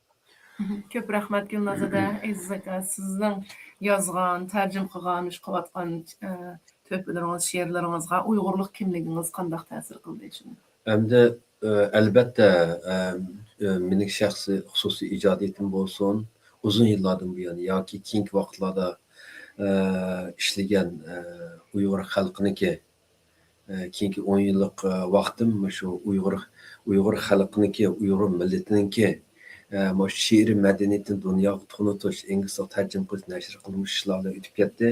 مهم. كۆپ رەھمەت، گۈلنازادە. ئەزىز ئاكا، سىزنىڭ يازغان، تەرجىمە قىلغان، ئىش قىلىۋاتقان، ئە، تۆھپىلىرىڭىز، شېئىرلىرىڭىزغا ئۇيغۇرلۇق كىملىكىڭىز قانداق تەسىر قىلدى شۇنى؟ ئەمدى، ئە، ئەلبەتتە، ئە، ئە، مېنىڭ شەخسىي خۇسۇسىي ئىجادىيىتىم بولسۇن، ئۇزۇن يىللاردىن بۇيان ياكى كېيىنكى ۋاقىتلاردا، ئە، ئىشلىگەن، ئە، ئۇيغۇر خەلقىنىڭكى، ئە، كېيىنكى ئون يىللىق، ئە، ۋاقتىم مۇشۇ ئۇيغۇر، ئۇيغۇر خەلقىنىڭكى، ئۇيغۇر مىللىتىنىڭكى، ئە، مۇشۇ شېئىرىي مەدەنىيىتىنى دۇنياغا تونۇتۇش، ئىنگلىزچە تەرجىمە قىلىش، نەشر قىلىش ئىشلار بىلەن ئۆتۈپ كەتتى.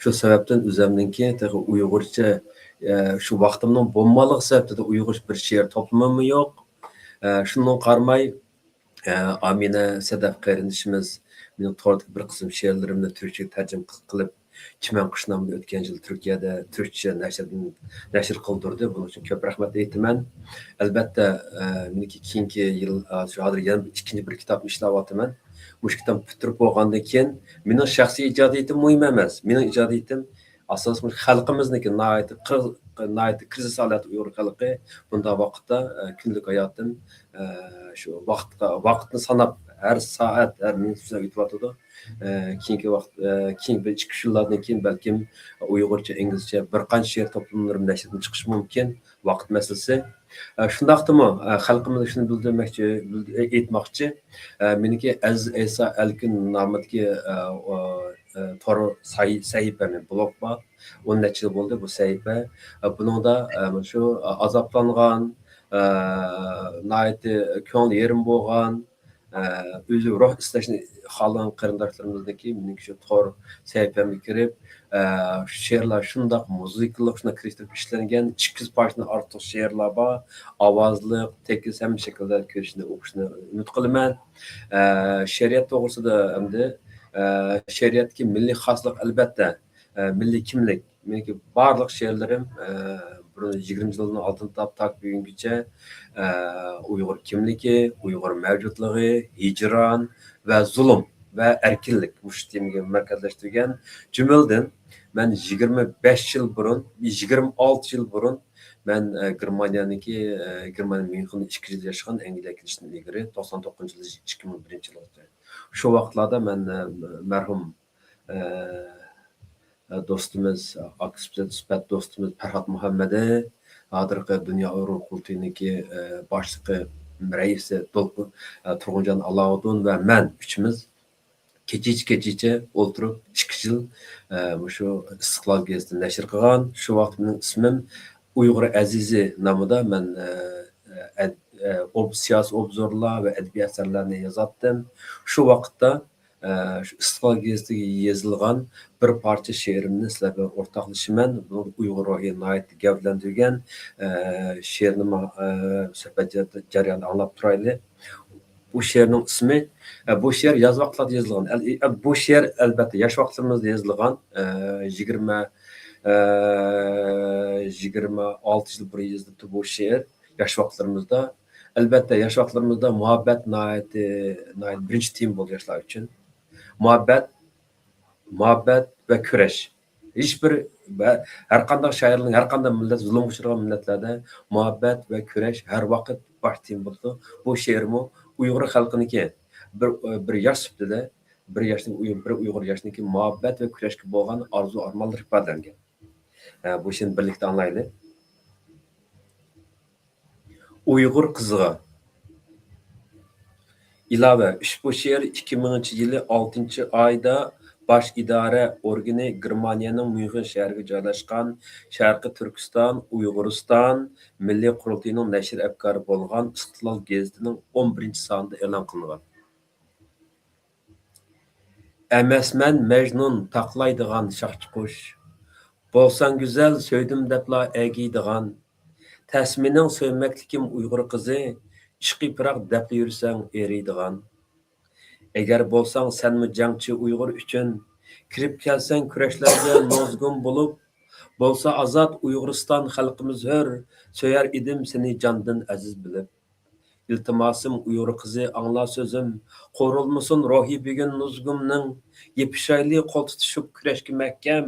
شۇ سەۋەبتىن ئۆزۈمنىڭكى تېخى ئۇيغۇرچە، ئە، شۇ ۋاقتىمنىڭ بولمىغانلىقى سەۋەبىدىن ئۇيغۇرچە بىر شېئىر توپلىمىممۇ يوق. ئە، شۇنىڭغا قارىماي، ئە، ئامىنە سەدەپ قېرىندىشىمىز مېنىڭ توردىكى بىر قىسىم شېئىرلىرىمنى تۈركچىگە تەرجىمە قىلىپ، چىمەن قۇش نامىدا ئۆتكەن يىل تۈركىيەدە تۈركچە نەشردىن، نەشر قىلدۇردى. بۇنىڭ ئۈچۈن كۆپ رەھمەت ئېيتىمەن. ئەلبەتتە، ئە، مېنىڭكى كېيىنكى يىل، ئە، شۇ ھازىر يەنە بىر ئىككىنچى بىر كىتابنى ئىشلەۋاتىمەن. مۇشۇ كىتابنى پۈتتۈرۈپ بولغاندىن كېيىن، مېنىڭ شەخسىي ئىجادىيىتىم مۇھىم ئەمەس. مېنىڭ ئىجادىيىتىم ئاساسەن مۇشۇ خەلقىمىزنىڭكى ناھايىتى قىر-، ناھايىتى كىرىزىس ھالەتتە ئۇيغۇر خەلقى. بۇنداق ۋاقىتتا، ئە، كۈندىلىك ھاياتىم، ئە، شۇ ۋاقىتقا، ۋاقىتنى ساناپ، ھەر سائەت، ھەر مىنۇت شۇنداق ئۆتۈۋاتىدۇ. ئە، كېيىنكى ۋاقىت، ئە، كېيىنكى بىر ئىككى، ئۈچ يىللاردىن كېيىن بەلكىم ئۇيغۇرچە، ئىنگلىزچە بىر قانچە شېئىر توپلىملىرىم نەشردىن چىقىشى مۇمكىن. ۋاقىت مەسىلىسى. ئە، شۇنداقتىمۇ، ئە، خەلقىمىزگە شۇنى بىلدۈرمەكچى، بىلدۈ-، ئېيتماقچى. ئە، مېنىڭكى ئەزىز ئەيسا ئەلكۈن نامىدىكى، ئە، ئۇ، ئە، تور ساي-، سەھىپەم، بىر بلوگ بار. ئون نەچچە يىل بولدى بۇ سەھىپە. ئە، بۇنىڭدا، ئە، مانا شۇ، ئە، ئازابلانغان، ئە، ناھايىتى كۆڭلى يېرىم بولغان، ئە، ئۆزى روھ ئىزدەشنى خالىغان قېرىنداشلىرىمىزنىڭكى مېنىڭكى شۇ تور سەھىپەمگە كىرىپ، ئە، شېئىرلار شۇنداق مۇزىكىلىق، شۇنداق كىرىشتۈرۈپ ئىشلەنگەن، ئىككى يۈز پارچىدىن ئارتۇق شېئىرلار بار، ئاۋازلىق، تېكىست، ھەممە شەكىلدە كۆرۈشنى، ئوقۇشنى ئۈمىد قىلىمەن. ئە، شېئىرىيەت توغرىسىدا ئەمدى، ئە، شېئىرىيەتتىكى مىللىي خاسلىق، ئەلبەتتە، ئە، مىللىي كىملىك. مېنىڭكى بارلىق شېئىرلىرىم، ئە، بۇرۇن يىگىرمە يىلدىن ئالدىن تارتىپ تاكى بۈگۈنگىچە، ئە، ئۇيغۇر كىملىكى، ئۇيغۇر مەۋجۇتلۇقى، ھىجران ۋە زۇلۇم ۋە ئەركىنلىك، مۇشۇ تېمىگە مەركەزلەشتۈرگەن. جۈملىدىن مەن يىگىرمە بەش يىل بۇرۇن، يىگىرمە ئالتە يىل بۇرۇن مەن، ئە، گېرمانىيەنىڭكى، ئە، گېرمانىيە ميۇنخېندا ئىككى يىل ياشىغان، ئەنگلىيەگە كېلىشتىن ئىلگىرى، توقسان توققۇزىنچى يىل، ئىككى مىڭ بىرىنچى يىلغىچە. شۇ ۋاقىتلاردا مەن، ئە، مەرھۇم، ئە، ئە، دوستىمىز، ئاكا سۈپەت دوستىمىز پەرھات مۇھەممەدى، ھازىرقى دۇنيا ئۇيغۇر قۇرۇلتىيىنىڭكى، ئە، باشلىقى، رەئىسى دولقۇن، ئە، تۇرغۇنجان ئالاۋۇدۇن ۋە مەن ئۈچىمىز كېچىچە، كېچىچە ئولتۇرۇپ، ئىككى يىل، ئە، مۇشۇ ئىستىقلال گېزىتىنى نەشر قىلغان. شۇ ۋاقىت مېنىڭ ئىسمىم ئۇيغۇر ئەزىزى نامىدا مەن، ئە، ئە، ئە، ئوب-، سىياسىي ئوبزورلار ۋە ئەدەبىي ئەسەرلەرنى يازاتتىم. شۇ ۋاقىتتا، ئە، شۇ ئىستىقلال گېزىتىگە يېزىلغان بىر پارچە شېئىرىمنى سىلەر بىلەن ئورتاقلىشىمەن. بۇ ئۇيغۇر روھىنى ناھايىتى گەۋدىلەندۈرگەن، ئە، شېئىرنى ما-، ئە، سۆھبەت جەر-، جەريانىدا ئاڭلاپ تۇرايلى. بۇ شېئىرنىڭ ئىسمى، ئە، بۇ شېئىر ياز ۋاقىتلاردا يېزىلغان. ئەل-، ئە، بۇ شېئىر، ئەلۋەتتە، ياش ۋاقىتلىرىمىزدا يېزىلغان. ئە، يىگىرمە، ئە، يىگىرمە ئالتە يىل بۇرۇن يېزىلىپتۇ بۇ شېئىر. ياش ۋاقىتلىرىمىزدا، ئەلۋەتتە، ياش ۋاقىتلىرىمىزدا مۇھەببەت ناھايىتى، ناھايىتى بىرىنچى تېما بولدى ياشلار ئۈچۈن. مۇھەببەت، مۇھەببەت ۋە كۈرەش. ھېچبىر ۋە ھەر قانداق شائىرلارنىڭ، ھەر قانداق مىللەت، زۇلۇمغا ئۇچرىغان مىللەتلەردە مۇھەببەت ۋە كۈرەش ھەر ۋاقىت باش تېما بولىدۇ. بۇ شېئىرمۇ ئۇيغۇر خەلقىنىڭكى بىر، بىر ياش سۈپىتىدە، بىر ياشنىڭ، بىر ئۇيغۇر ياشنىڭكى مۇھەببەت ۋە كۈرەشكە بولغان ئارزۇ ئارمانلىرى ئىپادىلەنگەن. ھە، بۇ شېئىرنى بىرلىكتە ئاڭلايلى. ئۇيغۇر قىزىغا. ئىلاۋە، ئۇشبۇ شېئىر ئىككى مىڭىنچى يىلى ئالتىنچى ئايدا باش ئىدارە ئورگىنى گېرمانىيەنىڭ ميۇنخېن شەھىرىگە جايلاشقان شەرقىي تۈركىستان ئۇيغۇرىستان مىللىي قۇرۇلتىيىنىڭ نەشر ئەپكارى بولغان ئىستىقلال گېزىتىنىڭ ئون بىرىنچى سانىدا ئېلان قىلىنغان. ئەمەسمەن مەجنۇن تاقلايدىغان شاخچىقۇش، بولساڭ گۈزەل سۆيدۈم دەپلا ئەگىيدىغان، تەسمىنىڭ سۆيمەكلىكىم ئۇيغۇر قىزى، ئىشقى پىراق دەپلا يۈرسەڭ ئېرىيدىغان. ئەگەر بولساڭ سەنمۇ جەڭچى ئۇيغۇر ئۈچۈن، كىرىپ كەلسەڭ كۈرەشلەرگە نوزۇگۇم بولۇپ، بولسا ئازاد ئۇيغۇرىستان خەلقىمىز ھۆر، سۆيەر ئىدىم سېنى جاندىن ئەزىز بىلىپ. ئىلتىماسىم ئۇيغۇر قىزى ئاڭلا سۆزۈم، قورۇلمىسۇن روھى بۈگۈن نۇزۇگۇمنىڭ. يېپىشايلى قول تۇتۇشۇپ كۈرەشكە مەھكەم،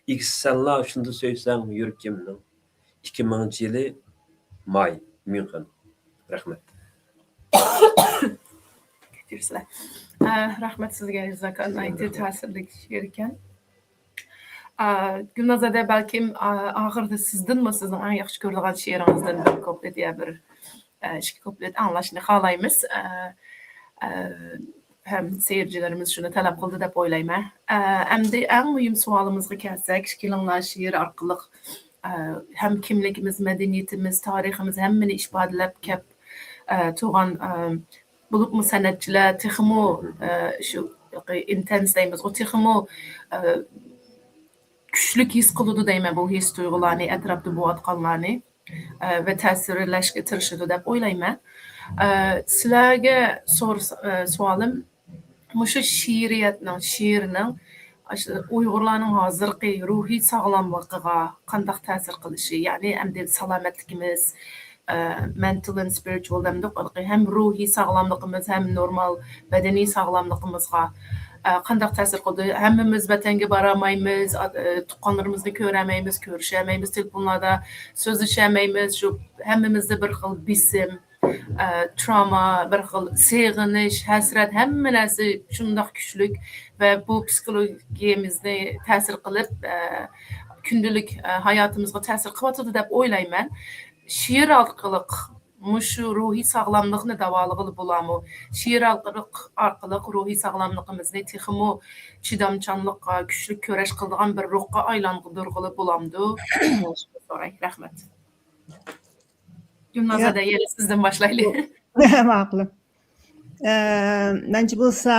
ئىگىسى سەنلا شۇنداق سۆيسەڭ يۈرىكىمنىڭ. ئىككى مىڭىنچى يىلى ماي، ميۇنخېن. رەھمەت. كەچۈرسىلەر. ئە، رەھمەت سىزگە، ئەزىز ئاكا. ناھايىتى تەسىرلىك شېئىر ئىكەن. ئە، گۈلناز ھەدە، بەلكىم، ئە، ئاخىرىدا سىزدىنمۇ سىزنىڭ ئەڭ ياخشى كۆرىدىغان شېئىرىڭىزدىن بىر كۇپلېت يا بىر، ئە، ئىككى كۇپلېت ئاڭلاشنى خالايمىز. ئە، ئە، ھەم سەيرچىلىرىمىز شۇنى تەلەپ قىلدى دەپ ئويلايمەن. ئە، ئەمدى ئەڭ مۇھىم سوئالىمىزغا كەلسەك، ئىككىلىڭلار شېئىر ئارقىلىق، ئە، ھەم كىملىكىمىز، مەدەنىيىتىمىز، تارىخىمىز ھەممىنى ئىپادىلەپ كەپ، ئە، تۇرغان، ئە، بولۇپمۇ سەنئەتچىلەر تېخىمۇ، ئە، شۇ ئىنتېنس دەيمىزغۇ، تېخىمۇ، ئە، كۈچلۈك ھېس قىلىدۇ دەيمەن بۇ ھېس تۇيغۇلارنى، ئەتراپتا بولۇۋاتقانلارنى، ئە، ۋە تەسىرلەشكە تىرىشىدۇ دەپ ئويلايمەن. ئە، سىلەرگە سورىسا-، ئە، سوئالىم، مۇشۇ شېئىرىيەتنىڭ، شېئىرنىڭ، ئاشۇ ئۇيغۇرلارنىڭ ھازىرقى روھىي ساغلاملىقىغا قانداق تەسىر قىلىشى، يەنى ئەمدى سالامەتلىكىمىز، ئە، مېنتال ئېند سپىرىچۇئال دەمدۇق، ھەم روھىي ساغلاملىقىمىز، ھەم نورمال بەدەنىي ساغلاملىقىمىزغا، ئە، قانداق تەسىر قىلدى؟ ھەممىمىز ۋەتەنگە بارالمايمىز، ئا-، ئە، تۇغقانلىرىمىزنى كۆرەلمەيمىز، كۆرۈشەلمەيمىز، تېلېفونلاردا سۆزلىشەلمەيمىز، شۇ ھەممىمىزدە بىر خىل بېسىم، ئە، تراۋما، بىر خىل سېغىنىش، ھەسرەت، ھەممە نەرسە شۇنداق كۈچلۈك ۋە بۇ پسىخولوگىيەمىزنى تەسىر قىلىپ، ئە، كۈندىلىك، ئە، ھاياتىمىزغا تەسىر قىلىۋاتىدۇ دەپ ئويلايمەن. شېئىر ئارقىلىق مۇشۇ روھىي ساغلاملىقنى داۋالىغىلى بولامۇ؟ شېئىر ئارقىلىق، ئارقىلىق روھىي ساغلاملىقىمىزنى تېخىمۇ چىدامچانلىققا، كۈچلۈك كۈرەش قىلىدىغان بىر روھقا ئايلاندۇرغىلى بولامدۇ؟ سوراي. رەھمەت. گۈلناز يا. ھەدە، يەنە سىزدىن باشلايلى. ماقۇل. ئە، مەنچە بولسا،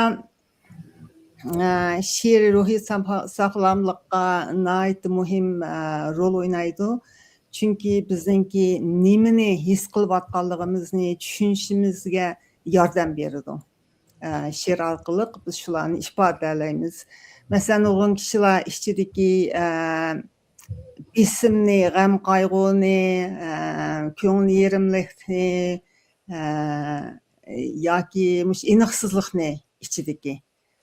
ئە، شېئىر روھىي ساغ-، ساغلاملىققا ناھايىتى مۇھىم، ئە، رول ئوينايدۇ. چۈنكى بىزنىڭكى نېمىنى ھېس قىلىۋاتقانلىقىمىزنى چۈشىنىشىمىزگە ياردەم بېرىدۇ. ئە، شېئىر ئارقىلىق بىز شۇلارنى ئىپادىلەيمىز. مەسىلەن، نۇرغۇن كىشىلەر ئىچىدىكى، ئە، بېسىمنى، غەم-قايغۇنى، ئە، كۆڭۈل يېرىملىكنى، ئە، ياكى مۇشۇ ئېنىقسىزلىقنى ئىچىدىكى، ئە،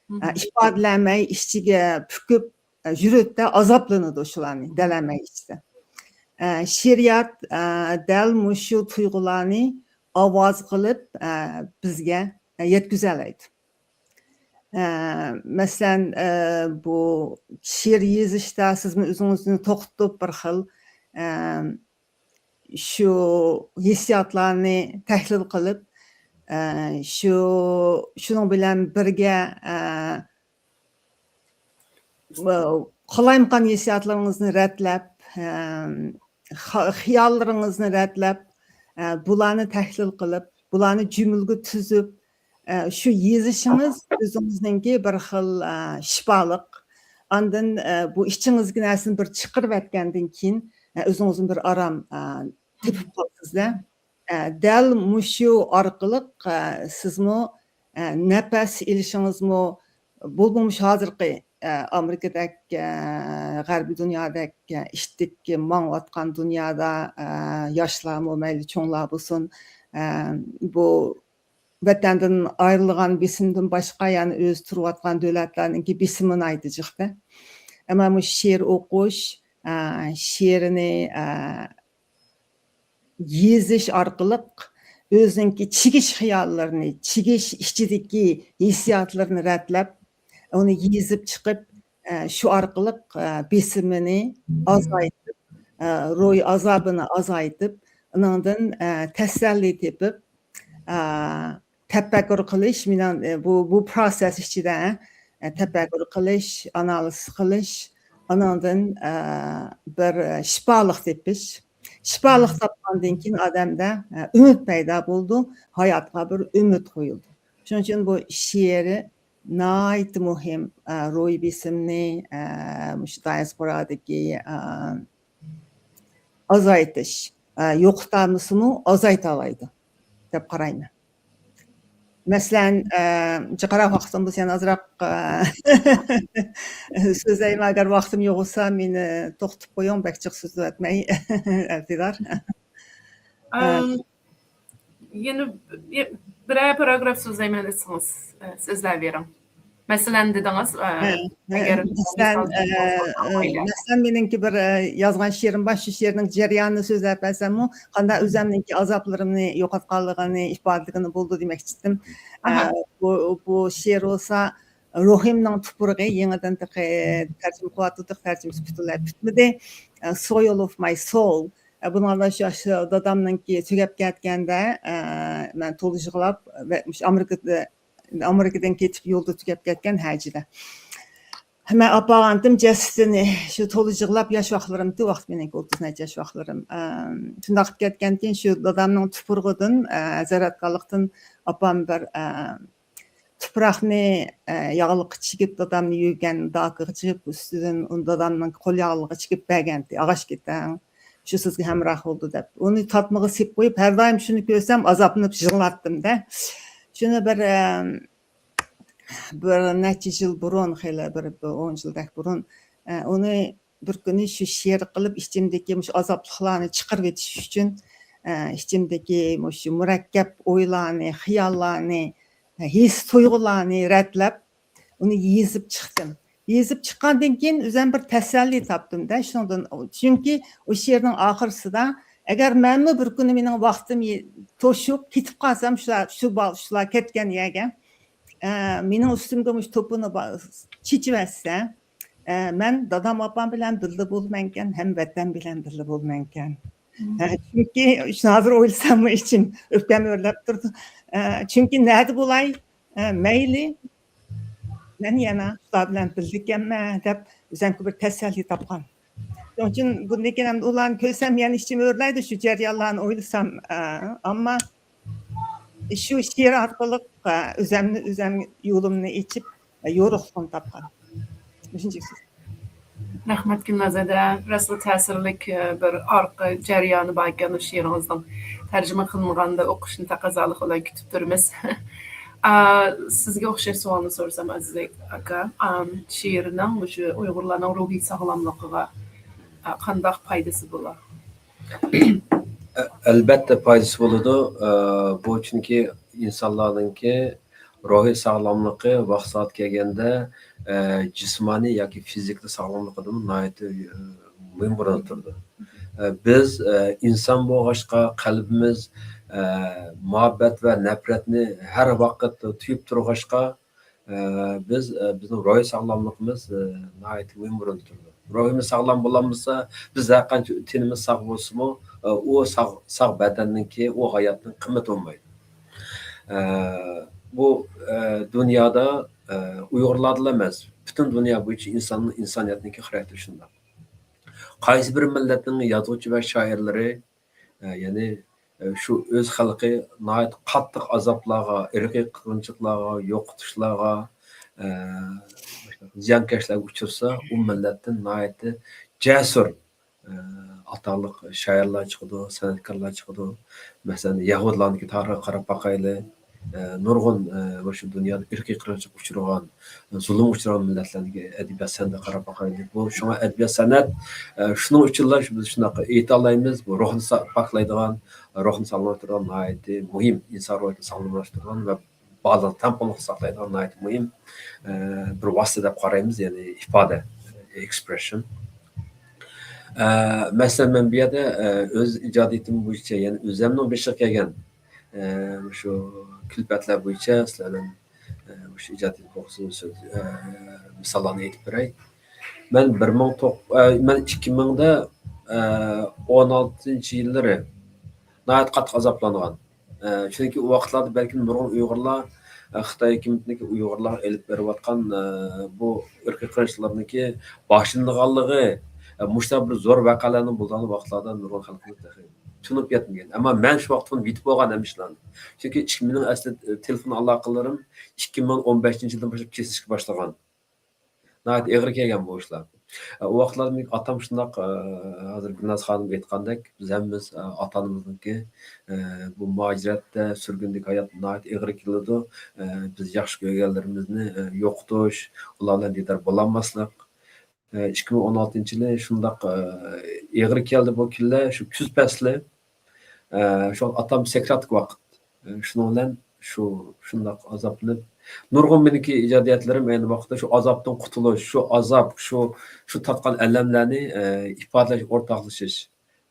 مم. ئىپادىلەمەي ئىچىگە پۈكۈپ، ئە، يۈرىدۇ، ئازابلىنىدۇ شۇلارنى دەلەمەي ئىچىدە. ئە، شېئىرىيەت، ئە، دەل مۇشۇ تۇيغۇلارنى ئاۋاز قىلىپ، ئە، بىزگە، ئە، يەتكۈزەلەيدۇ. ئە، مەسىلەن، ئە، بۇ شېئىر يېزىشتا سىزمۇ ئۆزىڭىزنى توختىتىپ بىر خىل، ئە، شۇ ھېسسىياتلارنى تەھلىل قىلىپ، ئە، شۇ، شۇنىڭ بىلەن بىرگە، ئە، قالايمىقان ھېسسىياتلىرىڭىزنى رەتلەپ، ئە، خا-، خىياللىرىڭىزنى رەتلەپ، ئە، بۇلارنى تەھلىل قىلىپ، بۇلارنى جۈملىگە تۈزۈپ، ئە، شۇ يېزىشىڭىز ئۆزىڭىزنىڭكى بىر خىل، ئە، شىپالىق. ئاندىن، ئە، بۇ ئىچىڭىزدىكى نەرسىنى بىر چىقىرىۋەتكەندىن كېيىن، ئە، ئۆزىڭىزنى بىر ئارام، ئە، تېپىپ قالىسىز-دە. ئە، دەل مۇشۇ ئارقىلىق، ئە، سىزمۇ، ئە، نەپەس ئېلىشىڭىزمۇ، بولۇپمۇ مۇشۇ ھازىرقى، ئە، ئامېرىكىدەك، ئە، غەربىي دۇنيادەك، ئە، ئىتتىك ماڭىۋاتقان دۇنيادا، ئە، ياشلارمۇ مەيلى چوڭلار بولسۇن، ئە، بۇ ۋەتەندىن ئايرىلغان بېسىمدىن باشقا، يەنى ئۆزى تۇرۇۋاتقان دۆلەتلەرنىڭكى بېسىمى ناھايىتى جىقتى. ئەمما مۇشۇ شېئىر ئوقۇش، ئە، شېئىرنى، ئە، يېزىش ئارقىلىق ئۆزىنىڭكى چىگىش خىياللىرىنى، چىگىش ئىچىدىكى ھېسسىياتلىرىنى رەتلەپ، ئۇنى يېزىپ چىقىپ، ئە، شۇ ئارقىلىق، ئە، بېسىمىنى ئازايتىپ، ئە، روھىي ئازابىنى ئازايتىپ، ئۇنىڭدىن، ئە، تەسەللى تېپىپ، ئە، تەپەككۇر قىلىش، مېنىڭ، ئە، بۇ، بۇ پروسېس ئىچىدە، ئە، تەپەككۇر قىلىش، ئانالىز قىلىش، ئۇنىڭدىن، ئە، بىر شىپالىق تېپىش. شىپالىق تاپقاندىن كېيىن ئادەمدە، ئە، ئۈمىد پەيدا بولىدۇ، ھاياتقا بىر ئۈمىد قويۇلىدۇ. شۇنىڭ ئۈچۈن بۇ شېئىرى ناھايىتى مۇھىم، ئە، روھىي بېسىمنى، ئە، مۇشۇ دىئاسپورادىكى، ئە، ئازايتىش، ئە، يوقىتالمىسىمۇ ئازايتالايدۇ دەپ قارايمەن. مەسىلەن، ئە، جىقراق ۋاقتىم بولسا يەنە ئازراق، ئە، سۆزلەيمەن. ئەگەر ۋاقتىم يوق بولسا، مېنى توختىتىپ قويۇڭ، بەك جىق سۆزلەۋەتمەي، ئەلتىدار. ئەم، يەنە بىرەر پاراگراف سۆزلەيمەن دېسىڭىز، ئە، سۆزلەۋېرىڭ. مەسىلەن دېدىڭىز، ئە، ھە، ھە. ئەگەر مەسىلەن، مىسال ئە، ئە، مەسىلەن، مېنىڭكى بىر، ئە، يازغان شېئىرىم بار، شۇ شېئىرنىڭ جەريانىنى سۆزلەپ بەرسەممۇ، قانداق ئۆزەمنىڭكى ئازابلىرىمنى يوقاتقانلىقىنى ئىپادىلىگىنى بولىدۇ دېمەكچىدىم. ئەھە. ئە، بۇ، بۇ شېئىر بولسا روھىمنىڭ تۇپرىقى، يېڭىدىن تېخى تەرجىمە قىلىۋاتىدۇق، تەرجىمىسى پۈتۈنلەي پۈتمىدى. ئە، Soil of My Soul. ئە، بۇنىڭدا شۇ، شۇ دادامنىڭكى تۈگەپ كەتكەندە، ئە، مەن تولا يىغلاپ، ۋە مۇشۇ ئامېرىكىدا ئامېرىكىدىن كېتىپ يولدا تۈگەپ كەتكەن ھەجىدە. مەن ئاپارغانتىم جەسىتىنى، شۇ تولا يىغلاپ ياش ۋاقىتلىرىمتى، ۋاقىت مېنىڭكى ئوتتۇز نەچچە ياش ۋاقىتلىرىم. ئەم، شۇنداق قىلىپ كەتكەنكىن، شۇ دادامنىڭ تۇپرىقىدىن، ئە، زەرەتكارلىقتىن ئاپام بىر، ئە، تۇپراقنى، ئە، ياغلىققا چىگىپ، دادامنى يۇيغان داكىغا چىگىپ، ئۈستىدىن ئۇنى دادامنىڭ قول ياغلىقىغا چىگىپ بەرگەنتى، ئاغاچ كېتەڭ. شۇ سىزگە ھەمراھ بولدى دەپ. ئۇنى تارتمىغا سېلىپ قويۇپ، ھەر دائىم شۇنى كۆرسەم، ئازابلىنىپ يىغلاتتىم-دە. شۇنى بىر، ئەم، بىر نەچچە يىل بۇرۇن، خېلى بىر، بىر ئون يىلدەك بۇرۇن، ئە، ئۇنى بىر كۈنى شۇ شېئىر قىلىپ، ئىچىمدىكى مۇشۇ ئازابلىقلارنى چىقىرىۋېتىش ئۈچۈن، ئە، ئىچىمدىكى مۇشۇ مۇرەككەپ ئويلارنى، خىياللارنى، ئە، ھېس تۇيغۇلارنى رەتلەپ، ئۇنى يېزىپ چىقتىم. يېزىپ چىققاندىن كېيىن ئۆزۈم بىر تەسەللى تاپتىم-دە شۇنىڭدىن. چۈنكى ئۇ شېئىرنىڭ ئاخىرسىدا، ئەگەر مەنمۇ بىر كۈنى مېنىڭ ۋاقتىم يې-، توشۇپ كېتىپ قالسام، شۇلار، شۇ با-، شۇلار كەتكەن يەرگە، ئە، مېنىڭ ئۈستۈمگە مۇشۇ توپىنى با-، چېچىۋەتسە، ئە، مەن دادام، ئاپام بىلەن بىللە بولىمەنكەن، ھەم ۋەتەن بىلەن بىللە بولىمەنكەن. ئە، چۈنكى شۇنى ھازىر ئويلىساممۇ ئىچىم ئۆپكەم ئۆرلەپ تۇرىدۇ. ئە، چۈنكى نەدە بولاي، ئە، مەيلى، مەن يەنە شۇلار بىلەن بىللىكەنمەن دەپ ئۆزۈمگە بىر تەسەللى تاپقان. شۇنىڭ ئۈچۈن بۇندىن كېيىن ئەمدى ئۇلارنى كۆرسەم يەنە ئىچىم ئۆرلەيدۇ شۇ جەريانلارنى ئويلىسام. ئە، ئەمما شۇ شېئىر ئارقىلىق، ئە، ئۆزۈمنى، ئۆزۈم يولۇمنى ئېچىپ، ئە، يورۇقلۇقنى تاپقان. مۇشۇنچە سۆز. رەھمەت، گۈلنازەدە. راستلا تەسىرلىك، ئە، بىر ئارقا جەريانى بار ئىكەن ئۇ شېئىرىڭىزنىڭ. تەرجىمە قىلىنغاندا ئوقۇشنى تەقەززالىق بىلەن كۈتۈپ تۇرىمىز. ئا، سىزگە ئوخشاش سوئالنى سورىسام، ئەزىز ئاكا، ئام، شېئىرنىڭ مۇشۇ ئۇيغۇرلارنىڭ روھىي ساغلاملىقىغا، ئا، قانداق پايدىسى بولا؟ ئە-، ئەلبەتتە پايدىسى بولىدۇ. ئە، بۇ چۈنكى ئىنسانلارنىڭكى روھىي ساغلاملىقى ۋاقتى سائەت كەلگەندە، ئە، جىسمانىي ياكى فىزىكىي ساغلاملىقىدىمۇ ناھايىتى، ئە، مۇھىم ئورۇندا تۇرىدۇ. ئە، بىز، ئە، ئىنسان بولغاچقا، قەلبىمىز، ئە، مۇھەببەت ۋە نەپرەتنى ھەر ۋاقىت تۇيۇپ تۇرغاچقا، ئە، بىز، ئە، بىزنىڭ روھىي ساغلاملىقىمىز، ئە، ناھايىتى مۇھىم ئورۇندا تۇرىدۇ. روھىمىز ساغلام بولالمىسا، بىز ھەرقانچە تېنىمىز ساغ بولسىمۇ، ئە، ئۇ ساغ، ساغ بەدەننىڭكى، ئۇ ھاياتنىڭ قىممىتى بولمايدۇ. ئە، بۇ، ئە، دۇنيادا، ئە، ئۇيغۇرلاردىلا ئەمەس، پۈتۈن دۇنيا بويىچە ئىنسان، ئىنسانىيەتنىڭكى خاراكتېرى شۇنداق. قايسى بىر مىللەتنىڭ يازغۇچى ۋە شائىرلىرى، ئە، يەنى، ئە، شۇ ئۆز خەلقى ناھايىتى قاتتىق ئازابلارغا، ئىرقىي قىرغىنچىلىقلارغا، يوقىتىشلارغا، ئە، زىيانكەشلەرگە ئۇچرىسا، ئۇ مىللەتتىن ناھايىتى جەسۇر، ئە، ئاتاقلىق شائىرلار چىقىدۇ، سەنئەتكارلار چىقىدۇ. مەسىلەن، يەھۇدىيلارنىڭكى تارىخىغا قاراپ باقايلى. ئە، نۇرغۇن، ئە، مۇشۇ دۇنيادا ئىرقىي قىرغىنچىلىققا ئۇچرىغان، زۇلۇمغا ئۇچرىغان مىللەتلەرنىڭكى ئەدەبىيات سەنئىتىگە قاراپ باقايلى. بۇ شۇڭا ئەدەبىيات سەنئەت، ئە، شۇنىڭ ئۈچۈنلا بىز شۇنداق ئېيتالايمىز، بۇ روھنى سا-، پاكلايدىغان، روھنى ساغلاملاشتۇرىدىغان ناھايىتى مۇھىم، ئىنسان روھىنى ساغلاملاشتۇرىدىغان ۋە بارلىقنى تەڭپۇڭلۇق ساقلايدىغان ناھايىتى مۇھىم، ئە، بىر ۋاسىتە دەپ قارايمىز، يەنى ئىپادە، ئېكسپرېسشن. ئە، مەسىلەن، مەن بۇ يەردە، ئە، ئۆز ئىجادىيىتىم بويىچە، يەنى ئۆزۈمنىڭ بېشىغا كەلگەن، ئە، شۇ كۈلپەتلەر بويىچە سىلەر بىلەن، ئە، شۇ ئىجادىيىتىم توغرىسىدا سۆز، ئە، مىساللارنى ئېيتىپ بېرەي. مەن بىر مىڭ توق-، ئە، مەن ئىككى مىڭدا، ئە، ئون ئالتىنچى يىللىرى ناھايىتى قاتتىق ئازابلانغان. ئە، چۈنكى ئۇ ۋاقىتلاردا بەلكىم نۇرغۇن ئۇيغۇرلار، ئە، خىتاي ھۆكۈمىتىنىڭكى ئۇيغۇرلارغا ئېلىپ بېرىۋاتقان، ئە، بۇ ئىرقىي قىرغىنچىلىقلىرىنىڭكى باشلىنىدىغانلىقى، ئە، مۇشۇنداق بىر زور ۋەقەلەرنىڭ بولىدىغانلىقى ۋاقىتلاردا نۇرغۇن خەلقىمىز تېخى چۈشىنىپ يەتمىگەن. ئەمما مەن شۇ ۋاقىتتا بىلىپ بولغان ھەممە ئىشلارنى. چۈنكى ئىككى، مېنىڭ ئەسلى تېلېفون ئالاقىلىرىم ئىككى مىڭ ئون بەشىنچى يىلدىن باشلاپ كېسىشكە باشلىغان. ناھايىتى ئېغىر كەلگەن بۇ ئىشلار. ئۇ ۋاقىتلاردا مېنىڭ ئاتام شۇنداق، ئە، ھازىر گۈلناز خانىم ئېيتقاندەك، بىز ھەممىمىز، ئە، ئاتا-ئانىمىزنىڭكى، ئە، بۇ مۇھاجىرەتتە، سۈرگۈندىكى ھايات ناھايىتى ئېغىر كېلىدۇ. ئە، بىز ياخشى كۆرگەنلىرىمىزنى، ئە، يوقىتىش، ئۇلار بىلەن دىدار بولالماسلىق. ئە، ئىككى مىڭ ئون ئالتىنچى يىلى شۇنداق، ئە، ئېغىر كەلدى بۇ كۈنلەر، شۇ كۈز پەسلى. ئە، شۇ ئاتام سەكراتلىق ۋاقىت. ئە، شۇنىڭ بىلەن شۇ، شۇنداق ئازابلىنىپ، نۇرغۇن مېنىڭكى ئىجادىيەتلىرىم ئەينى ۋاقىتتا شۇ ئازابتىن قۇتۇلۇش، شۇ ئازاب، شۇ، شۇ تارتقان ئەلەملەرنى، ئە، ئىپادىلەش، ئورتاقلىشىش،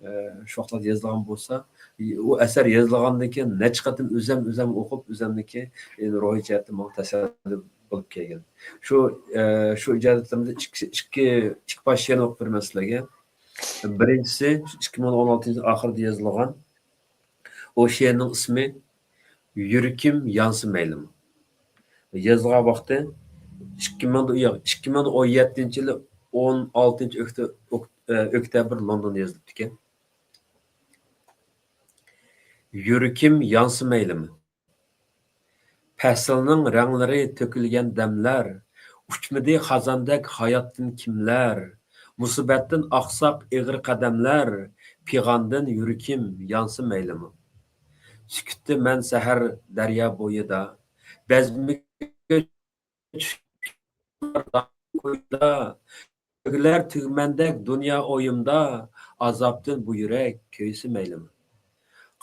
ئە، شۇ ۋاقىتلاردا يېزىلغان بولسا، ئۇ ئەسەر يېزىلغاندىن كېيىن نەچچە قېتىم ئۆزەم، ئۆزەم ئوقۇپ، ئۆزەمنىڭكى، ئە، روھىي جەھەتتىن ماڭا تەسەللى بولۇپ كەلگەن. شۇ، ئە، شۇ ئىجادىيەتلىرىمدە ئىككى، ئىككى، ئىككى پارچە شېئىرنى ئوقۇپ بېرىمەن سىلەرگە. بىرىنچىسى، ئىككى مىڭ ئون ئالتىنچى يىل ئاخىرىدا يېزىلغان. ئۇ شېئىرنىڭ ئىسمى يۈرىكىم يانسا مەيلىمۇ. يېزىلغان ۋاقتى ئىككى مىڭ، ياق، ئىككى مىڭ ئون يەتتىنچى يىلى ئون ئالتىنچى ئۆكتە-، ئۆك-، ئە، ئۆكتەبىر لوندوندا يېزىلىپتىكەن. يۈرىكىم يانسا مەيلىمۇ. پەسىلنىڭ رەڭلىرى تۆكۈلگەن دەملەر، ئۇچمىدى خازاندەك ھاياتتىن كىملەر؟ مۇسىبەتتىن ئاقساق ئېغىر قەدەملەر، پىغاندىن يۈرىكىم يانسا مەيلىمۇ؟ سۈكۈتتە مەن سەھەر دەريا بويىدا، بەزمىگە چۈشكەن كويدا، تۈگىلەر تۈگمەندەك دۇنيا ئويۇمدا، ئازابتىن بۇ يۈرەك كۆيسە مەيلىمۇ؟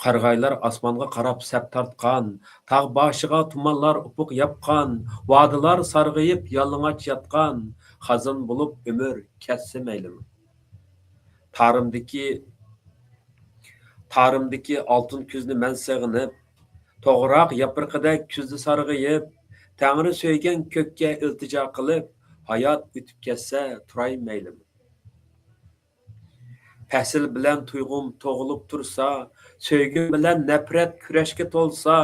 قارىغايلار ئاسمانغا قاراپ سەپ تارتقان، تاغ باشىغا تۇمانلار ئۇپۇق ياپقان، ۋادىلار سارغىيىپ يالىڭاچ ياتقان، خازان بولۇپ ئۆمۈر كەتسە مەيلىمۇ؟ تارىمدىكى، تارىمدىكى ئالتۇن كۈزنى مەن سېغىنىپ، توغراق ياپرىقىدەك كۈزدە سارغىيىپ، تەڭرى سۆيگەن كۆككە ئىلتىجا قىلىپ، ھايات ئۆتۈپ كەتسە تۇراي مەيلىمۇ؟ پەسىل بىلەن تۇيغۇم تۇغۇلۇپ تۇرسا، سۆيگۈم بىلەن نەپرەت كۈرەشكە تولسا،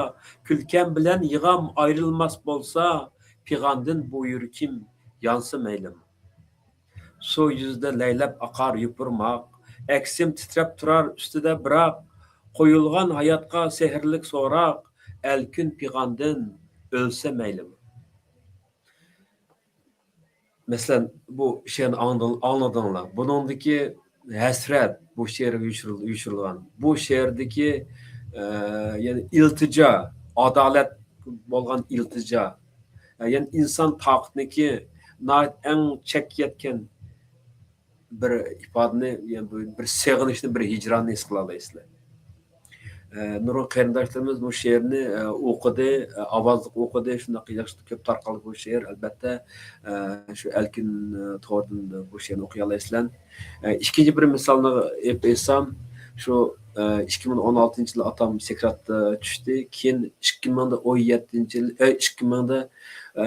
كۈلكەم بىلەن يىغام ئايرىلماس بولسا، پىغاندىن بۇ يۈرىكىم يانسا مەيلىمۇ؟ سۇ يۈزىدە لەيلەپ ئاقار يوپۇرماق، ئەكسىم تىترەپ تۇرار ئۈستىدە بىراق، قويۇلغان ھاياتقا سېھىرلىك سوراق، ئەلكۈن پىغاندىن ئۆلسە مەيلىمۇ؟ مەسىلەن، بۇ شېئىرنى ئاڭلىدىڭ-، ئاڭلىدىڭلار. بۇنىڭدىكى ھەسرەت بۇ شېئىرغا يوشۇرۇل-، يوشۇرۇلغان. بۇ شېئىردىكى، ئە، يەنى ئىلتىجا، ئادالەت بولغان ئىلتىجا، ئە، يەنى ئىنسان تاقىتىنىڭكى ناھايىتى ئەڭ چەككە يەتكەن بىر ئىپادىنى، يەنى بىر، بىر سېغىنىشنى، بىر ھىجراننى ھېس قىلالايسىلەر. ئە، نۇرغۇن قېرىنداشلىرىمىز بۇ شېئىرنى، ئە، ئوقۇدى، ئە، ئاۋازلىق ئوقۇدى، شۇنداق ياخشى كۆپ تارقالدى بۇ شېئىر. ئەلبەتتە، ئە، شۇ ئەلكۈن، ئە، تورىدىن بۇ شېئىرنى ئوقۇيالايسىلەر. ئە، ئىككىنچى بىر مىسالنى ئېلىپ ئېيتسام، شۇ، ئە، ئىككى مىڭ ئون ئالتىنچى يىلى ئاتام سەكراتقا چۈشتى. كېيىن ئىككى مىڭ ئون يەتتىنچى يىل، ئە، ئىككى مىڭدا، ئە،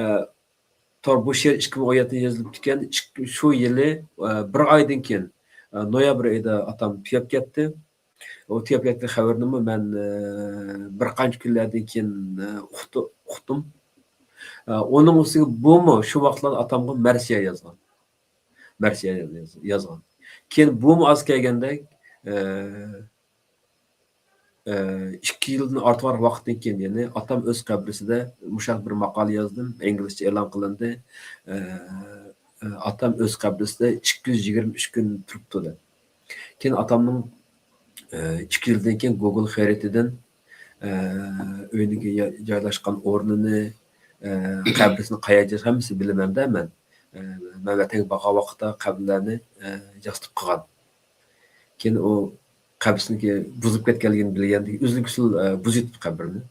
تور بۇ شېئىر ئىككى مىڭ ئون يەتتە يېزىلىپتىكەن. ئىككى، شۇ يىلى، ئە، بىر ئايدىن كېيىن، ئە، نويابىر ئېيىدا ئاتام تۈگەپ كەتتى. ئۇ تۈگەپ كەتكەن خەۋىرىنىمۇ مەن، ئە، بىر قانچە كۈنلەردىن كېيىن، ئە، ئۇقتۇ-، ئۇقتۇم. ئە، ئۇنىڭ ئۈستىگە بۇمۇ شۇ ۋاقىتلاردا ئاتامغا مەرسىيە يازغان. مەرسىيە ياز-، يازغان. كېيىن بۇمۇ ئاز كەلگەندەك، ئە، ئىككى يىلدىن ئارتۇقراق ۋاقىتتىن كېيىن، يەنى ئاتام ئۆز قەبرىسىدە، مۇشۇنداق بىر ماقالە يازدىم، ئىنگلىزچە ئېلان قىلىندى. ئە، ئە، ئاتام ئۆز قەبرىسىدە ئىككى يۈز يىگىرمە ئۈچ كۈن تۇرۇپتۇ دەپ. كېيىن ئاتامنىڭ، ئە، ئىككى يىلدىن كېيىن گوگول خەرىتىدىن، ئە، ئۆيىنىڭكى يا-، جايلاشقان ئورنىنى، ئە، قەبرىسىنى قەيەردە، ھەممىسىنى بىلىمەن-دە مەن. ئە، مەن ۋەتەنگە بارغان ۋاقىتتا قەبرىلەرنى، ئە، ياسىتىپ قىلغان. كېيىن ئۇ قەبرىسىنىڭكى بۇزۇپ كەتكەنلىكىنى بىلگەندىن كېيىن ئۈزۈل-كېسىل، ئە، بۇزۇۋېتىپتۇ قەبرىنى.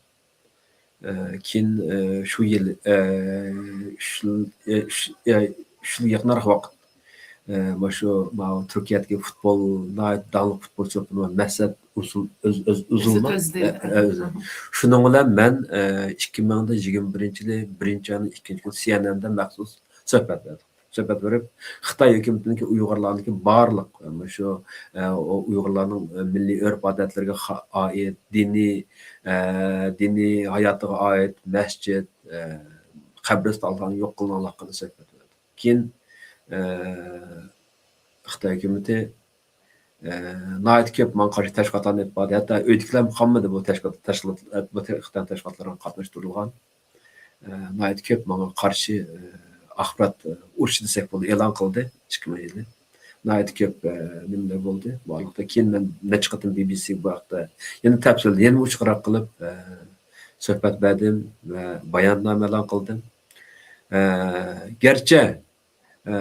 ئە، كېيىن، ئە، شۇ يىل، ئە، ئۈچ يىل، ئە، ئۈچ، ئە، ئۈچ يىلغا يېقىنراق ۋاقىت، ئە، مانا شۇ، ماۋۇ تۈركىيەدىكى فۇتبول، ناھايىتى داڭلىق فۇتبول چولپىنى مەسئەت ئۇزۇل، ئۆز-، ئۆز-، ئۇزۇلما، مەسئەت ئۆزىل، ئە، ئە، ئۆزىل. شۇنىڭ بىلەن مەن، ئە، ئىككى مىڭ يىگىرمە بىرىنچى يىلى بىرىنچى ئاينىڭ ئىككىنچى كۈنى سى ئېن ئېن دە مەخسۇس سۆھبەت بەردۇم. سۆھبەت بېرىپ، خىتاي ھۆكۈمىتىنىڭكى ئۇيغۇرلارنىڭكى بارلىق، مۇشۇ، ئە، ئۇ ئۇيغۇرلارنىڭ، ئە، مىللىي ئۆرپ-ئادەتلىرىگە خا-، ئائىت دىنىي، ئە، دىنىي ھاياتىغا ئائىت مەسچىت، ئە، قەبرىستانلارنى يوق قىلىنغانلىقىنى سۆھبەت بەردۇق. كېيىن، ئە، خىتاي ھۆكۈمىتى، ئە، ناھايىتى كۆپ ماڭا قارشى تەشۋىقاتلارنى ئېلىپ باردى. ھەتتا ئۆيدىكىلەرمۇ قالمىدى بۇ تەشۋىقات، تەشكىلات، بۇ خىتاي تەشۋىقاتلىرىغا قاتناشتۇرۇلغان. ئە، ناھايىتى كۆپ ماڭا قارشى، ئە، ئاخبارات، ئە، ئۇرۇشى دېسەك بولىدۇ، ئېلان قىلدى ئىككى مىڭ يىلى. ناھايىتى كۆپ، ئە، نېمىلەر بولدى. بارلىقتا كېيىن مەن نەچچە قېتىم بى بى سىگە بۇ ھەقتە يەنە تەپسىلىي، يەنە ئوچۇقراق قىلىپ، ئە، سۆھبەت بەردىم ۋە باياننامە ئېلان قىلدىم. ئە، گەرچە، ئە،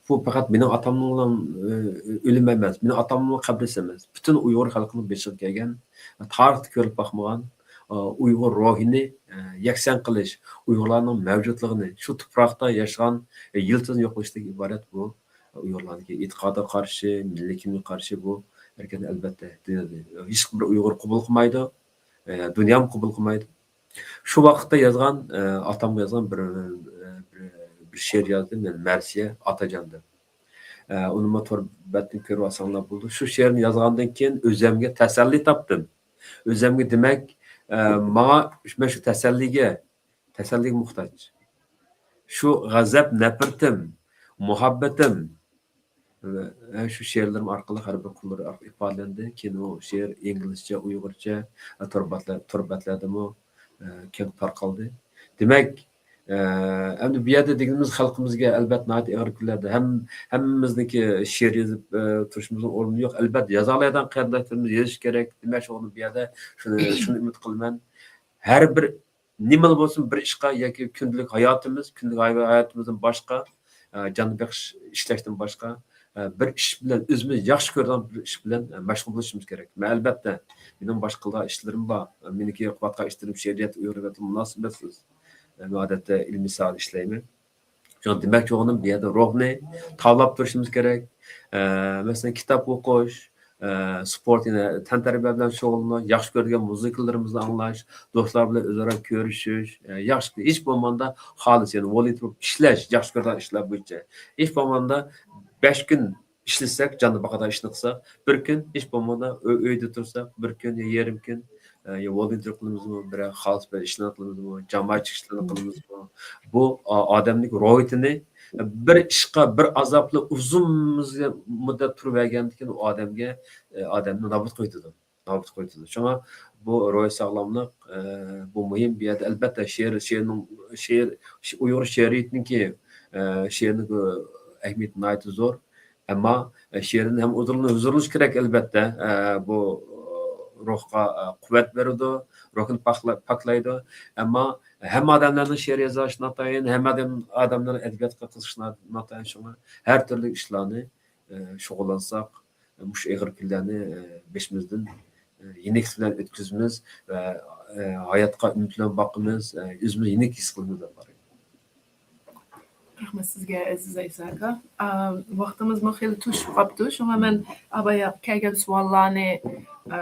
بۇ پەقەت مېنىڭ ئاتامنىڭلا، ئە، ئۆلۈمى ئەمەس، مېنىڭ ئاتامنىڭ قەبرىسى ئەمەس، پۈتۈن ئۇيغۇر خەلقىنىڭ بېشىغا كەلگەن، تارىختا كۆرۈلۈپ باقمىغان، ئۇيغۇر روھىنى، يەكسان قىلىش، ئۇيغۇرلارنىڭ مەۋجۇتلۇقىنى، شۇ تۇپراقتا ياشىغان يىلتىزىنى يوقىتىشتىن ئىبارەت بۇ ئۇيغۇرلارنىڭكى ئېتىقادىغا قارشى، مىللىي كىملىككە قارشى بۇ ھەرىكەتنى ئەلۋەتتە ھېچقانداق ئۇيغۇر قوبۇل قىلمايدۇ، دۇنيامۇ قوبۇل قىلمايدۇ. شۇ ۋاقىتتا يازغان، ئاتامغا يازغان بىر، بىر، بىر شېئىر يازدىم، يەنى مەرسىيە ئاتاجان دەپ. ئۇنىمۇ تور بەتتىن كۆرۈۋالساڭلار بولىدۇ. شۇ شېئىرنى يازغاندىن كېيىن ئۆزۈمگە تەسەللى تاپتىم. ئۆزۈمگە دېمەك، ئە، ماڭا مەن شۇ تەسەللىگە، تەسەللىگە موھتاج. شۇ غەزەپ، نەپرىتىم، مۇھەببىتىم، ئە، شۇ شېئىرلىرىم ئارقىلىق ھەر بىر قۇرلىرى ئارقىلىق ئىپادىلەندى. كېيىن ئۇ شېئىر ئىنگلىزچە، ئۇيغۇرچە، ئە، تور بەتلە-، تور بەتلەردىمۇ، ئە، كەڭ تارقالدى. دېمەك، ئە، ئەمدى بۇ يەردە دېگىنىمىز خەلقىمىزگە ئەلۋەتتە ناھايىتى ئېغىر كۈنلەردە ھەم-، ھەممىمىزنىڭكى شېئىر يېزىپ، ئە، تۇرۇشىمىزنىڭ ئورنى يوق. ئەلۋەتتە يازالايدىغان قېرىنداشلىرىمىز يېزىشى كېرەك. دېمەك، شۇ بۇ يەردە شۇنى، شۇنى ئۈمىد قىلىمەن. ھەر بىر نېمىلا بولسۇن، بىر ئىشقا ياكى كۈندىلىك ھاياتىمىز، كۈندىلىك ھاي-، ھاياتىمىزدىن باشقا، ئە، جان بېقىش، ئىشلەشتىن باشقا، ئە، بىر ئىش بىلەن، ئۆزىمىز ياخشى كۆرىدىغان بىر ئىش بىلەن، ئە، مەشغۇل بولۇشىمىز كېرەك. مەن، ئەلۋەتتە، مېنىڭ باشقا قىلىدىغان ئىشلىرىم بار. مېنىڭكى قىلىۋاتقان ئىشلىرىم شېئىرىيەت، ئۇيغۇر ئەدەبىياتى مۇناسىۋەتسىز. مەن ئادەتتە ئىلمىي ساھەدە ئىشلەيمەن. شۇڭا دېمەكچى بولغىنىم، بۇ يەردە روھنى تاۋلاپ تۇرۇشىمىز كېرەك. ئە، مەسىلەن، كىتاب ئوقۇش، ئە، سپورت، يەنە تەنتەربىيە بىلەن شۇغۇللىنىش، ياخشى كۆرىدىگەن مۇزىكىلىرىمىزنى ئاڭلاش، دوستلار بىلەن ئۆزئارا كۆرۈشۈش، ئە، ياخشى، ھېچ بولمىغاندا خالىس، يەنى ۋولۇنتېر بولۇپ ئىشلەش، ياخشى كۆرىدىغان ئىشلار بويىچە. ھېچ بولمىغاندا بەش كۈن ئىشلىسەك، جاننى باقىدىغان ئىشنى قىلساق، بىر كۈن، ھېچ بولمىغاندا ئۆ-، ئۆيدە تۇرساق، بىر كۈن يا يېرىم كۈن، ئە، يا ۋولۇنتېر قىلىمىزمۇ، بىرەر خالىس بىر ئىشلارنى قىلىمىزمۇ، جامائەتچىلىك ئىشلارنى قىلىمىزمۇ، بۇ ئا-، ئادەمنىڭ روھىيىتىنى بىر ئىشقا، بىر ئازابلىق ئۇزۇن مۇددەت تۇرۇۋەرگەندىن كېيىن ئۇ ئادەمگە، ئە، ئادەمنى نابۇت قىلىۋېتىدۇ. نابۇت قىلىۋېتىدۇ. شۇڭا بۇ روھىي ساغلاملىق، ئە، بۇ مۇھىم. بۇ يەردە ئەلۋەتتە شېئىر، شېئىرنىڭ، شېئىر، ئۇيغۇر شېئىرىيىتىنىڭكى، ئە، شېئىرنىڭ ئەھمىيىتى ناھايىتى زور. ئەمما، ئە، شېئىرنى ھەم ھۇزۇرلىنىش كېرەك، ئەلۋەتتە. ئە، بۇ، ئە، روھقا، ئە، قۇۋۋەت بېرىدۇ، روھنى پاكلا-، پاكلايدۇ. ئەمما ھەممە ئادەملەرنىڭ شېئىر يېزىشى ناتايىن، ھەممە ئادەم، ئادەملەر ئەدەبىياتقا قىزىقىشى نا-، ناتايىن. شۇڭا ھەر تۈرلۈك ئىشلارنى، ئە، شۇغۇللانساق، مۇشۇ ئېغىر كۈنلەرنى، ئە، بېشىمىزدىن، ئە، يېنىكلىك بىلەن ئۆتكۈزىمىز ۋە، ئە، ھاياتقا ئۈمىد بىلەن باقىمىز، ئە، ئۆزىمىزنى يېنىك ھېس قىلىمىز دەپ قارايمەن. رەھمەت سىزگە، ئەزىز ئەيسا ئاكا. ئا، ۋاقتىمىزمۇ خېلى توشۇپ قاپتۇ. شۇڭا مەن بايا كەلگەن سوئاللارنى، ئا،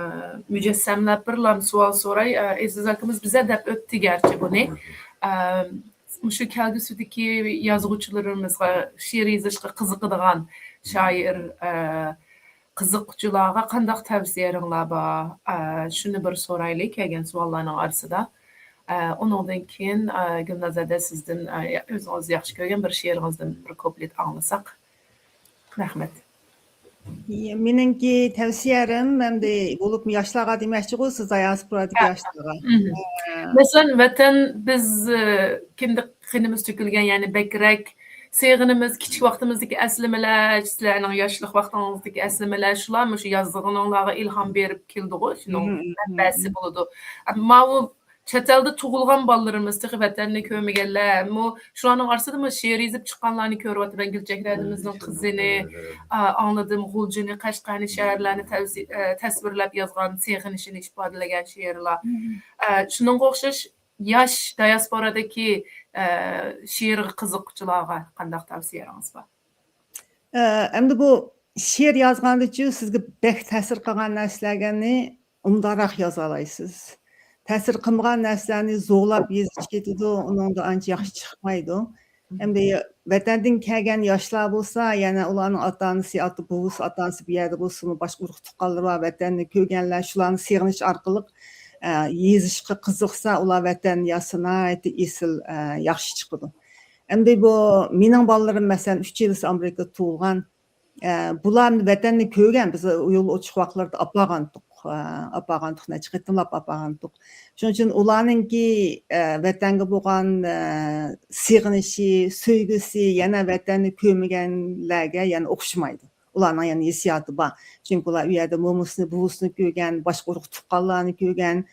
مۇجەسسەملەپ بىرلا سوئال سوراي. ئا، ئەزىز ئاكىمىز بىزە دەپ ئۆتتى گەرچە بۇنى. ئا، مۇشۇ كەلگۈسىدىكى يازغۇچىلىرىمىزغا، شېئىر يېزىشقا قىزىقىدىغان شائىر، ئا، قىزىققۇچىلارغا قانداق تەۋسىيەلىرىڭلار بار؟ ئا، شۇنى بىر سورايلى كەلگەن سوئاللارنىڭ ئارىسىدا. ئا، ئۇنىڭدىن كېيىن، ئا، گۈلنازەدە سىزدىن، ئا، ئۆزىڭىز ياخشى كۆرگەن بىر شېئىرىڭىزدىن بىر كۇپلېت ئاڭلىساق. رەھمەت. مېنىڭكى تەۋسىيەم، ئەمدى بولۇپمۇ ياشلارغا دېمەكچىغۇ، سىز دىئاسپورادىكى ياشلارغا. مەسىلەن، ۋەتەن بىز، ئە، كىندىك قېنىمىز تۆكۈلگەن، يەنى بەكرەك سېغىنىمىز، كىچىك ۋاقتىمىزدىكى ئەسلىمىلەر، سىلەرنىڭ ياشلىق ۋاقتىڭىزدىكى ئەسلىمىلەر، شۇلار مۇشۇ يازغىنىڭلارغا ئىلھام بېرىپ كېلىدىغۇ، شۇنىڭ مەنبەسى بولىدۇ. ماۋۇ چەت ئەلدە تۇغۇلغان بالىلىرىمىز، تېخى ۋەتەننى كۆرمىگەنلەرمۇ، شۇلارنىڭ ئارىسىدىمۇ شېئىر يېزىپ چىققانلارنى كۆرۈۋاتىمەن. گۈلچېھرە ھەدىمىزنىڭ قىزىنى، ئا، ئاڭلىدىم، غۇلجىنى، قەشقەرنى، شەھەرلەرنى تەۋسى-، ئە، تەسۋىرلەپ يازغان، سېغىنىشىنى ئىپادىلىگەن شېئىرلار. ئە، شۇنىڭغا ئوخشاش ياش دىئاسپورادىكى، ئە، شېئىرغا قىزىققۇچىلارغا قانداق تەۋسىيەڭىز بار؟ ئە، ئەمدى بۇ شېئىر يازغاندىچۇ سىزگە بەك تەسىر قىلغان نەرسىلەرنى ئومدانراق يازالايسىز. تەسىر قىلمىغان نەرسىلەرنى زورلاپ يېزىش كېتىدۇ، ئۇنىڭدا ئانچە ياخشى چىقمايدۇ. ئەمدى ۋەتەندىن كەلگەن ياشلار بولسا، يەنە ئۇلارنىڭ ئاتا-ئانىسى، ئاتا-بوۋىسى، ئاتا-ئانىسى بۇ يەردە بولسىمۇ، باشقا ئۇرۇق-تۇغقانلىرى بار، ۋەتەننى كۆرگەنلەر، شۇلارنى سېغىنىش ئارقىلىق، ئە، يېزىشقا قىزىقسا، ئۇلار ۋەتەن يازسا ناھايىتى ئېسىل، ئە، ياخشى چىقىدۇ. ئەمدى بۇ مېنىڭ بالىلىرىم، مەسىلەن، ئۈچ يىلىسى ئامېرىكىدا تۇغۇلغان. ئە، بۇلار ۋەتەننى كۆرگەن، بىز يول ئوچۇق ۋاقىتلاردا ئاپارغانتۇق، ئە، ئاپارغانتۇق، نەچچە قېتىملاپ ئاپارغانتۇق. شۇنىڭ ئۈچۈن ئۇلارنىڭكى، ئە، ۋەتەنگە بولغان، ئە، سېغىنىشى، سۆيگۈسى يەنە ۋەتەننى كۆرمىگەنلەرگە يەنە ئوخشىمايدۇ. ئۇلارنىڭ يەنە ھېسسىياتى بار. چۈنكى ئۇلار ئۇ يەردە مومىسىنى، بوۋىسىنى كۆرگەن، باشقا ئۇرۇق-تۇغقانلارنى كۆرگەن،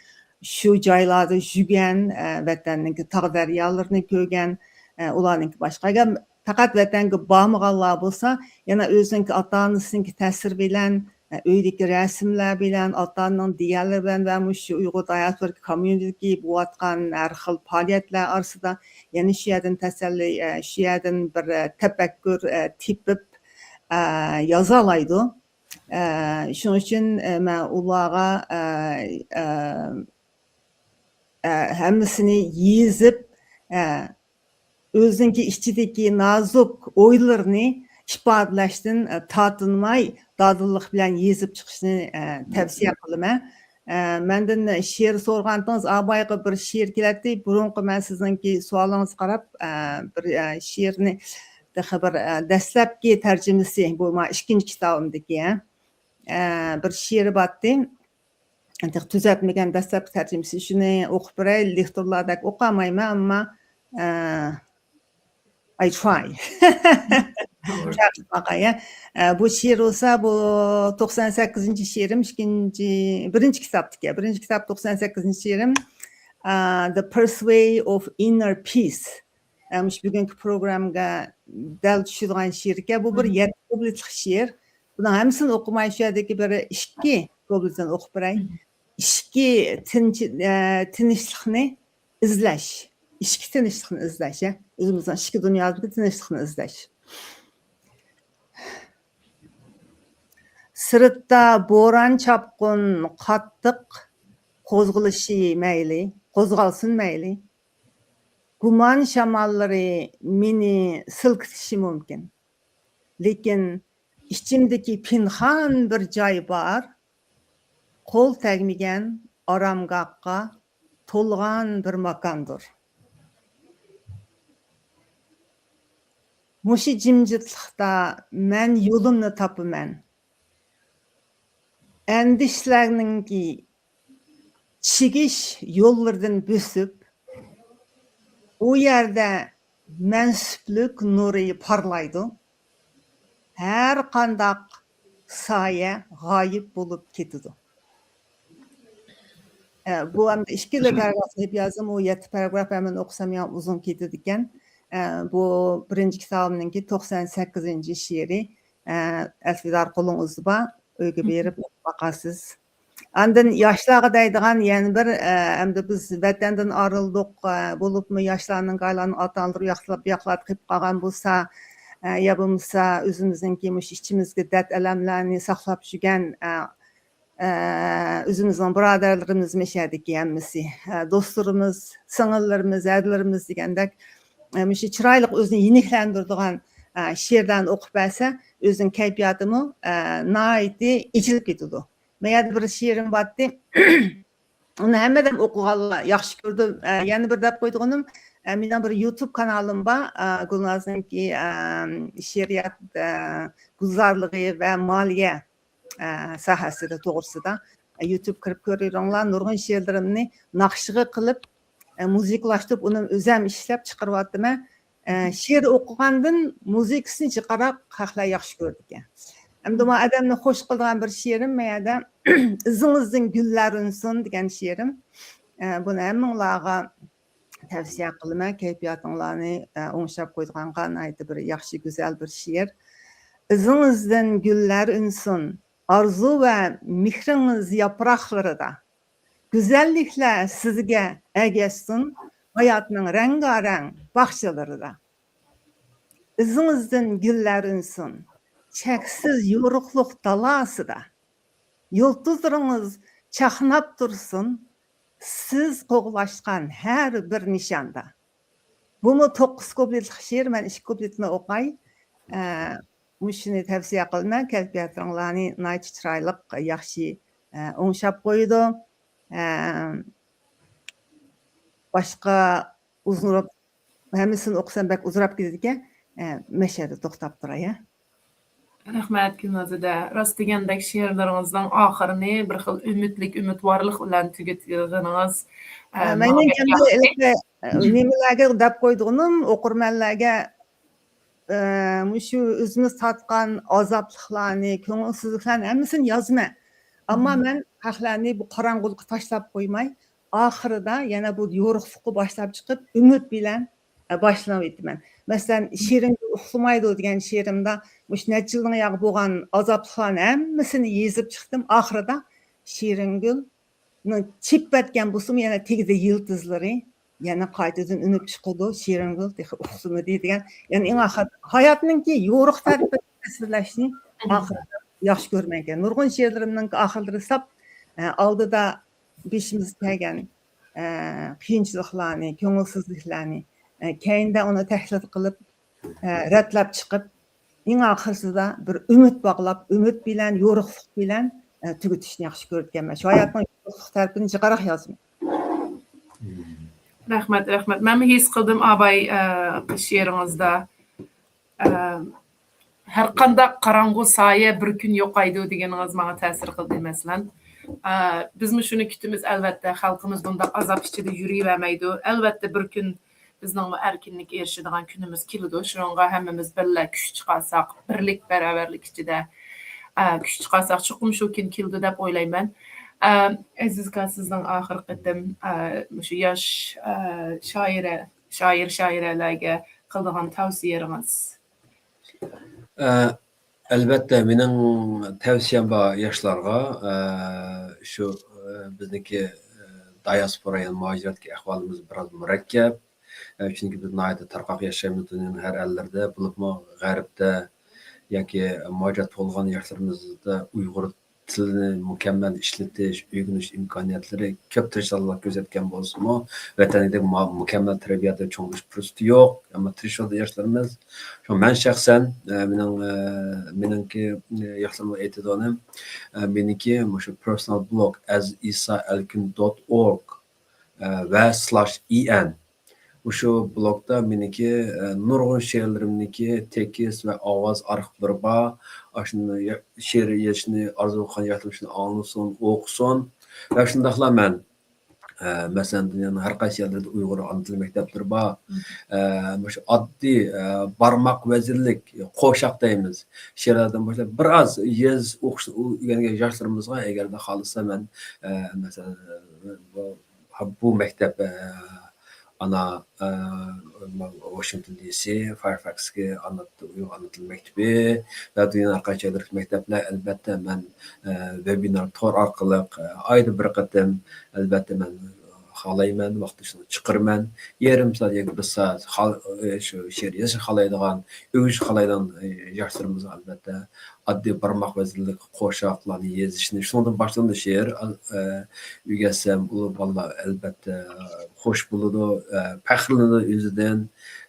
شۇ جايلاردا يۈرگەن، ئە، ۋەتەننىڭكى تاغ-دەريالىرىنى كۆرگەن، ئە، ئۇلارنىڭكى باشقا. ئەگەر پەقەت ۋەتەنگە بارمىغانلار بولسا، يەنە ئۆزىنىڭكى ئاتا-ئانىسىنىڭكى تەسىرى بىلەن، ئە، ئۆيدىكى رەسىملەر بىلەن، ئاتا-ئانىنىڭ دېگەنلىرى بىلەن ۋە مۇشۇ ئۇيغۇر دىئاسپورا كومميۇنىتىدىكى بولۇۋاتقان ھەر خىل پائالىيەتلەر ئارىسىدا يەنە شۇ يەردىن تەسەللى، ئە، شۇ يەردىن بىر، ئە، تەپەككۇر، ئە، تېپىپ، ئە، يازالايدۇ. ئە، شۇنىڭ ئۈچۈن، ئە، مەن ئۇلارغا، ئە، ئە، ئە، ھەممىسىنى يېزىپ، ئە، ئۆزىنىڭكى ئىچىدىكى نازۇك ئويلىرىنى ئىپادىلەشتىن، ئە، تارتىنماي، دادىللىق بىلەن يېزىپ چىقىشنى، ئە، تەۋسىيە قىلىمەن. ئە، مەندىن شېئىر سورىغانتىڭىز، ئابايغا بىر شېئىر كېلەتتى. بۇرۇنقى مەن سىزنىڭكى سوئالىڭىزغا قاراپ، ئە، بىر، ئە، شېئىرنى تېخى بىر، ئە، دەسلەپكى تەرجىمىسى، بۇ ما ئىككىنچى كىتابىمدىكى، ئە، بىر شېئىر بارتتى. تېخى تۈزەتمىگەن دەسلەپكى تەرجىمىسى. شۇنى ئوقۇپ بېرەي، لېكتورلاردەك ئوقۇيالمايمەن، ئەمما، ئە، I try. ياخشى باقاي، ئە. ئە، بۇ شېئىر بولسا، بۇ توقسان سەككىزىنچى شېئىرىم، ئىككىنچى، بىرىنچى كىتابتىكى. بىرىنچى كىتاب توقسان سەككىزىنچى شېئىرىم، ئە، The Pathway of Inner Peace. ئە، مۇشۇ بۈگۈنكى پروگراممىغا دەل چۈشىدىغان شېئىر ئىكەن. بۇ بىر يەتتە كۇپلېتلىق شېئىر. بۇنىڭ ھەممىسىنى ئوقۇماي، شۇ يەردىكى بىر ئىككى كۇپلېتىنى ئوقۇپ بېرەي. ئىچكى تىنچ-، ئە، تىنچلىقنى ئىزلەش. ئىچكى تىنچلىقنى ئىزلەش، ئە. ئۆزىمىزنىڭ ئىچكى دۇنيامىزدىكى تىنچلىقنى ئىزلەش. سىرتتا بوران-چاپقۇن قاتتىق، قوزغىلىشى مەيلى، قوزغالسۇن مەيلى. گۇمان شاماللىرى مېنى سىلكىتىشى مۇمكىن. لېكىن ئىچىمدىكى پىنھان بىر جاي بار، قول تەگمىگەن ئارامگاھقا تولغان بىر ماكاندۇر. مۇشۇ جىمجىتلىقتا مەن يولۇمنى تاپىمەن. ئەندىشىلەرنىڭكى چىگىش يوللىرىدىن بۆسۈپ، ئۇ يەردە مەنسۇپلۇق نۇرى پارلايدۇ. ھەر قانداق سايە غايىب بولۇپ كېتىدۇ. ئە، بۇ ئەمدى ئىككىلا پاراگراف قىلىپ يازدىم. ئۇ يەتتە پاراگراف ھەممىنى ئوقۇسام يەنە ئۇزۇن كېتىدىكەن. ئە، بۇ بىرىنچى كىتابىمنىڭكى توقسان سەككىزىنچى شېئىرى. ئە، ئەلفىدار قولۇڭىزدا بار، ئۆيگە بېرىپ ئوقۇپ باقارسىز. ئاندىن ياشلارغا دەيدىغان يەنە بىر، ئە، ئەمدى بىز ۋەتەندىن ئايرىلدۇق، ئە، بولۇپمۇ ياشلارنىڭ، ئايالارنىڭ، ئاتا-ئانىلىرى ئۇياقلاپ، بۇياقلاردا قېلىپ قالغان بولسا، ئە، يا بولمىسا ئۆزىمىزنىڭكى مۇشۇ ئىچىمىزدىكى دەرد-ئەلەملەرنى ساقلاپ يۈرگەن، ئە، ئە، ئۆزىمىزنىڭ بۇرادەرلىرىمىز مەشەدىكى ھەممىسى، ئە، دوستلىرىمىز، سىڭىللىرىمىز، ھەدىلىرىمىز دېگەندەك، ئە، مۇشۇ چىرايلىق ئۆزىنى يېنىكلەندۈرىدىغان، ئە، شېئىرلارنى ئوقۇپ بەرسە، ئۆزىنىڭ كەيپىياتىمۇ، ئە، ناھايىتى ئېچىلىپ كېتىدۇ. مەن يەنە بىر شېئىرىم بارتتى. ئۇنى ھەممىدىن ئوقۇغانلار ياخشى كۆردى. ئە، يەنە بىر دەپ قويىدىغىنىم، ئە، مېنىڭ بىر يۇتۇب كانالىم بار، ئە، گۈلنازنىڭكى، ئە، شېئىرىيەت، ئە، گۈلزارلىقى ۋە مالىيە، ئە، ساھەسىدە، توغرىسىدا. يۇتۇب كىرىپ كۆرۈۋېرىڭلار، نۇرغۇن شېئىرلىرىمنى ناخشىغا قىلىپ، ئە، مۇزىكىلاشتۇرۇپ، ئۇنى ئۆزۈم ئىشلەپ چىقىرىۋاتىمەن. ئە، شېئىر ئوقۇغاندىن مۇزىكىسىنى جىقراق خەقلەر ياخشى كۆرىدىكەن. ئەمدى مانا ئادەمنى خوش قىلىدىغان بىر شېئىرىم مەن يەردە، ئىزىڭىزدىن گۈللەر ئۈنسۇن دېگەن شېئىرىم. ئە، بۇنى ھەممىڭلارغا تەۋسىيە قىلىمەن، كەيپىياتىڭلارنى، ئە، ئوڭشاپ قويىدىغانغا ناھايىتى بىر ياخشى، گۈزەل بىر شېئىر. ئىزىڭىزدىن گۈللەر ئۈنسۇن، ئارزۇ ۋە مېھرىڭىز ياپراقلىرىدا. گۈزەللىكلەر سىزگە ئەگەشسۇن، ھاياتنىڭ رەڭگارەڭ باغچىلىرىدا. ئىزىڭىزدىن گۈللەر ئۈنسۇن، چەكسىز يورۇقلۇق دالاسىدا. يۇلتۇزلىرىڭىز چاقناپ تۇرسۇن، سىز قوغلاشقان ھەر بىر نىشاندا. بۇمۇ توققۇز كۇپلېتلىق شېئىر، مەن ئىككى كۇپلېتىنى ئوقاي. ئە، مۇشۇنى تەۋسىيە قىلىمەن، كەيپىياتىڭلارنى ناھايىتى چىرايلىق، ياخشى، ئە، ئوڭشاپ قويىدۇ. ئە، باشقا ئۇزۇنراق، ھەممىسىنى ئوقۇسام بەك ئۇزىراپ كېتىدىكەن. ئە، مەشەدە توختاپ تۇراي، ھە. رەھمەت، گۈلنازىدە. راست دېگەندەك، شېئىرلىرىڭىزنىڭ ئاخىرىنى بىر خىل ئۈمىدلىك، ئۈمىدۋارلىق بىلەن تۈگەتكىنىڭىز، ئە، ئە، ماڭا مەينىڭ بەك كەمدە ياقتى. ئېلىقى، ئە، نېمىلەرگە دەپ قويدۇغىنىم، ئوقۇرمەنلەرگە، ئە، مۇشۇ ئۆزىمىز تارتقان ئازابلىقلارنى، كۆڭۈلسىزلىكلەرنى ھەممىسىنى يازىمەن. ئەمما مم. مەن خەقلەرنى بۇ قاراڭغۇلۇققا تاشلاپ قويماي، ئاخىرىدا يەنە بۇ يورۇقلۇققا باشلاپ چىقىپ، ئۈمىد بىلەن، ئە، باشلىنىۋېتىمەن. مەسىلەن، شېرىنگۈل ئۇخلىمايدۇ دېگەن شېئىرىمدا مۇشۇ نەچچە يىلدىن ياقى بولغان ئازابلىقلارنى ھەممىسىنى يېزىپ چىقتىم. ئاخىرىدا شېرىنگۈلنىڭ چىپ پەتكەن بولسىمۇ، يەنە تېگىدە يىلتىزلىرى يەنە قايتىدىن ئۈنۈپ چىقىدۇ. شېرىنگۈل تېخى ئۇخلىمىدى دېگەن. يەنى ئەڭ ئاخىر ھاياتنىڭكى يورۇق تەرىپىنى تەسۋىرلەشنى ئاخىرىدا ياخشى كۆرىمەنكەن. نۇرغۇن شېئىرلىرىمنىڭ ئاخىرلىرى ساپ، ئە، ئالدىدا بېشىمىزغا كەلگەن، ئە، قىيىنچىلىقلارنى، كۆڭۈلسىزلىكلەرنى، ئە، كەينىدە ئۇنى تەھلىل قىلىپ، ئە، رەتلەپ چىقىپ، ئەڭ ئاخىرسىدا بىر ئۈمىد باغلاپ، ئۈمىد بىلەن، يورۇقلۇق بىلەن، ئە، تۈگىتىشنى ياخشى كۆرىدىكەنمەن. شۇ ھاياتنىڭ يورۇقلۇق تەرىپىنى جىقراق يازىمەن. رەھمەت، رەھمەت. مەنمۇ ھېس قىلدىم، ئاباي، ئە، شېئىرىڭىزدا، ئە، ھەر قانداق قاراڭغۇ سايە بىر كۈن يوقايدۇ دېگىنىڭىز ماڭا تەسىر قىلدى، مەسىلەن. ئە، بىزمۇ شۇنى كۈتىمىز، ئەلۋەتتە، خەلقىمىز بۇنداق ئازاب ئىچىدە يۈرۈۋەرمەيدۇ. ئەلۋەتتە، بىر كۈن بىزنىڭمۇ ئەركىنلىككە ئېرىشىدىغان كۈنىمىز كېلىدۇ. شۇنىڭغا ھەممىمىز بىرلە كۈچ چىقارساق، بىرلىك، باراۋەرلىك ئىچىدە، ئە، كۈچ چىقارساق، چوقۇم شۇ كۈن كېلىدۇ دەپ ئويلايمەن. ئە، ئەزىزكا، سىزنىڭ ئاخىرقى قېتىم، ئە، مۇشۇ ياش، ئە، شائىرە، شائىر، شائىرەلەرگە قىلىدىغان تەۋسىيەلىرىڭىز؟ ئە، ئەلۋەتتە، مېنىڭ تەۋسىيەم بار ياشلارغا، ئە، شۇ، ئە، بىزنىڭكى، ئە، دىياسپورا، يەنى مۇھاجىرەتتىكى ئەھۋالىمىز بىراز مۇرەككەپ. ئە، چۈنكى بىز ناھايىتى تارقاق ياشايمىز دۇنيانىڭ ھەر ئەللىرىدە، بولۇپمۇ غەربتە ياكى مۇھاجىرەت بولغان ياشلىرىمىزدا ئۇيغۇر تىلىنى مۇكەممەل ئىشلىتىش، ئۆگىنىش ئىمكانىيەتلىرى كۆپ تىرىشچانلىق كۆرسەتكەن بولسىمۇ، ۋەتەندىكى ما-، مۇكەممەل تەربىيەدە چوڭ بولۇش پۇرسىتى يوق. ئەمما تىرىشىۋاتىدۇ ياشلىرىمىز. شۇڭا مەن شەخسەن، ئە، مېنىڭ، ئە، مېنىڭكى، ئە، ياشلىرىمغا ئېيتىدىغىنىم، ئە، مېنىڭكى مۇشۇ پېرسونال بلوگ، ئەز ئىسا ئەلكۈن دوت ئورگ، ئە، ۋە سلاش ئىئېن. مۇشۇ بلوگتا مېنىڭكى، ئە، نۇرغۇن شېئىرلىرىمنىڭكى تېكىست ۋە ئاۋاز ئارخىپلىرى بار. ئاشۇنى يا-، شېئىر يېزىشنى ئارزۇ قىلغان ياشلىرىم شۇنى ئاڭلىسۇن، ئوقۇسۇن. ۋە شۇنداقلا مەن، ئە، مەسىلەن، دۇنيانىڭ ھەر قايسى يەرلىرىدە ئۇيغۇر ئانا تىل مەكتەپلىرى بار. مم. ئە، مۇشۇ ئاددىي، ئە، بارماق ۋەزىنلىك قوشاق دەيمىز. شېئىرلاردىن باشلاپ بىر ئاز يېزىش، ئوقۇشنى ئۆگەنگەن ياشلىرىمىزغا، ئەگەردە خالىسا، مەن، ئە، مەسىلەن، بۇ بۇ مەكتەپ، ئە، ئانا، ئە، ۋاشىنگتون دى سى، فېرفاكستىكى ئانا، ئۇيغۇر ئانا تىل مەكتىپى ۋە دۇنيانىڭ ھەر قايسى جايلىرىدىكى مەكتەپلەر، ئەلۋەتتە، مەن، ئە، ۋېبىنار تور ئارقىلىق، ئە، ئايدا بىر قېتىم، ئەلۋەتتە، مەن خالايمەن، ۋاقتىدا شۇنى چىقىرىمەن. يېرىم سائەت ياكى بىر سائەت خال-، ئە، شۇ شېئىر يېزىشنى خالايدىغان، ئۆگىنىشنى خالايدىغان، ئە، ياشلىرىمىزغا، ئەلۋەتتە، ئاددىي بارماق ۋەزىنلىك قوشاقلارنى يېزىشنى، شۇنىڭدىن باشلىنىدۇ شېئىر، ئە، ئۆگەتسەم، ئۇلۇغ بالىلار، ئەلۋەتتە، خوش بولىدۇ، ئە، پەخىرلىنىدۇ ئۆزىدىن.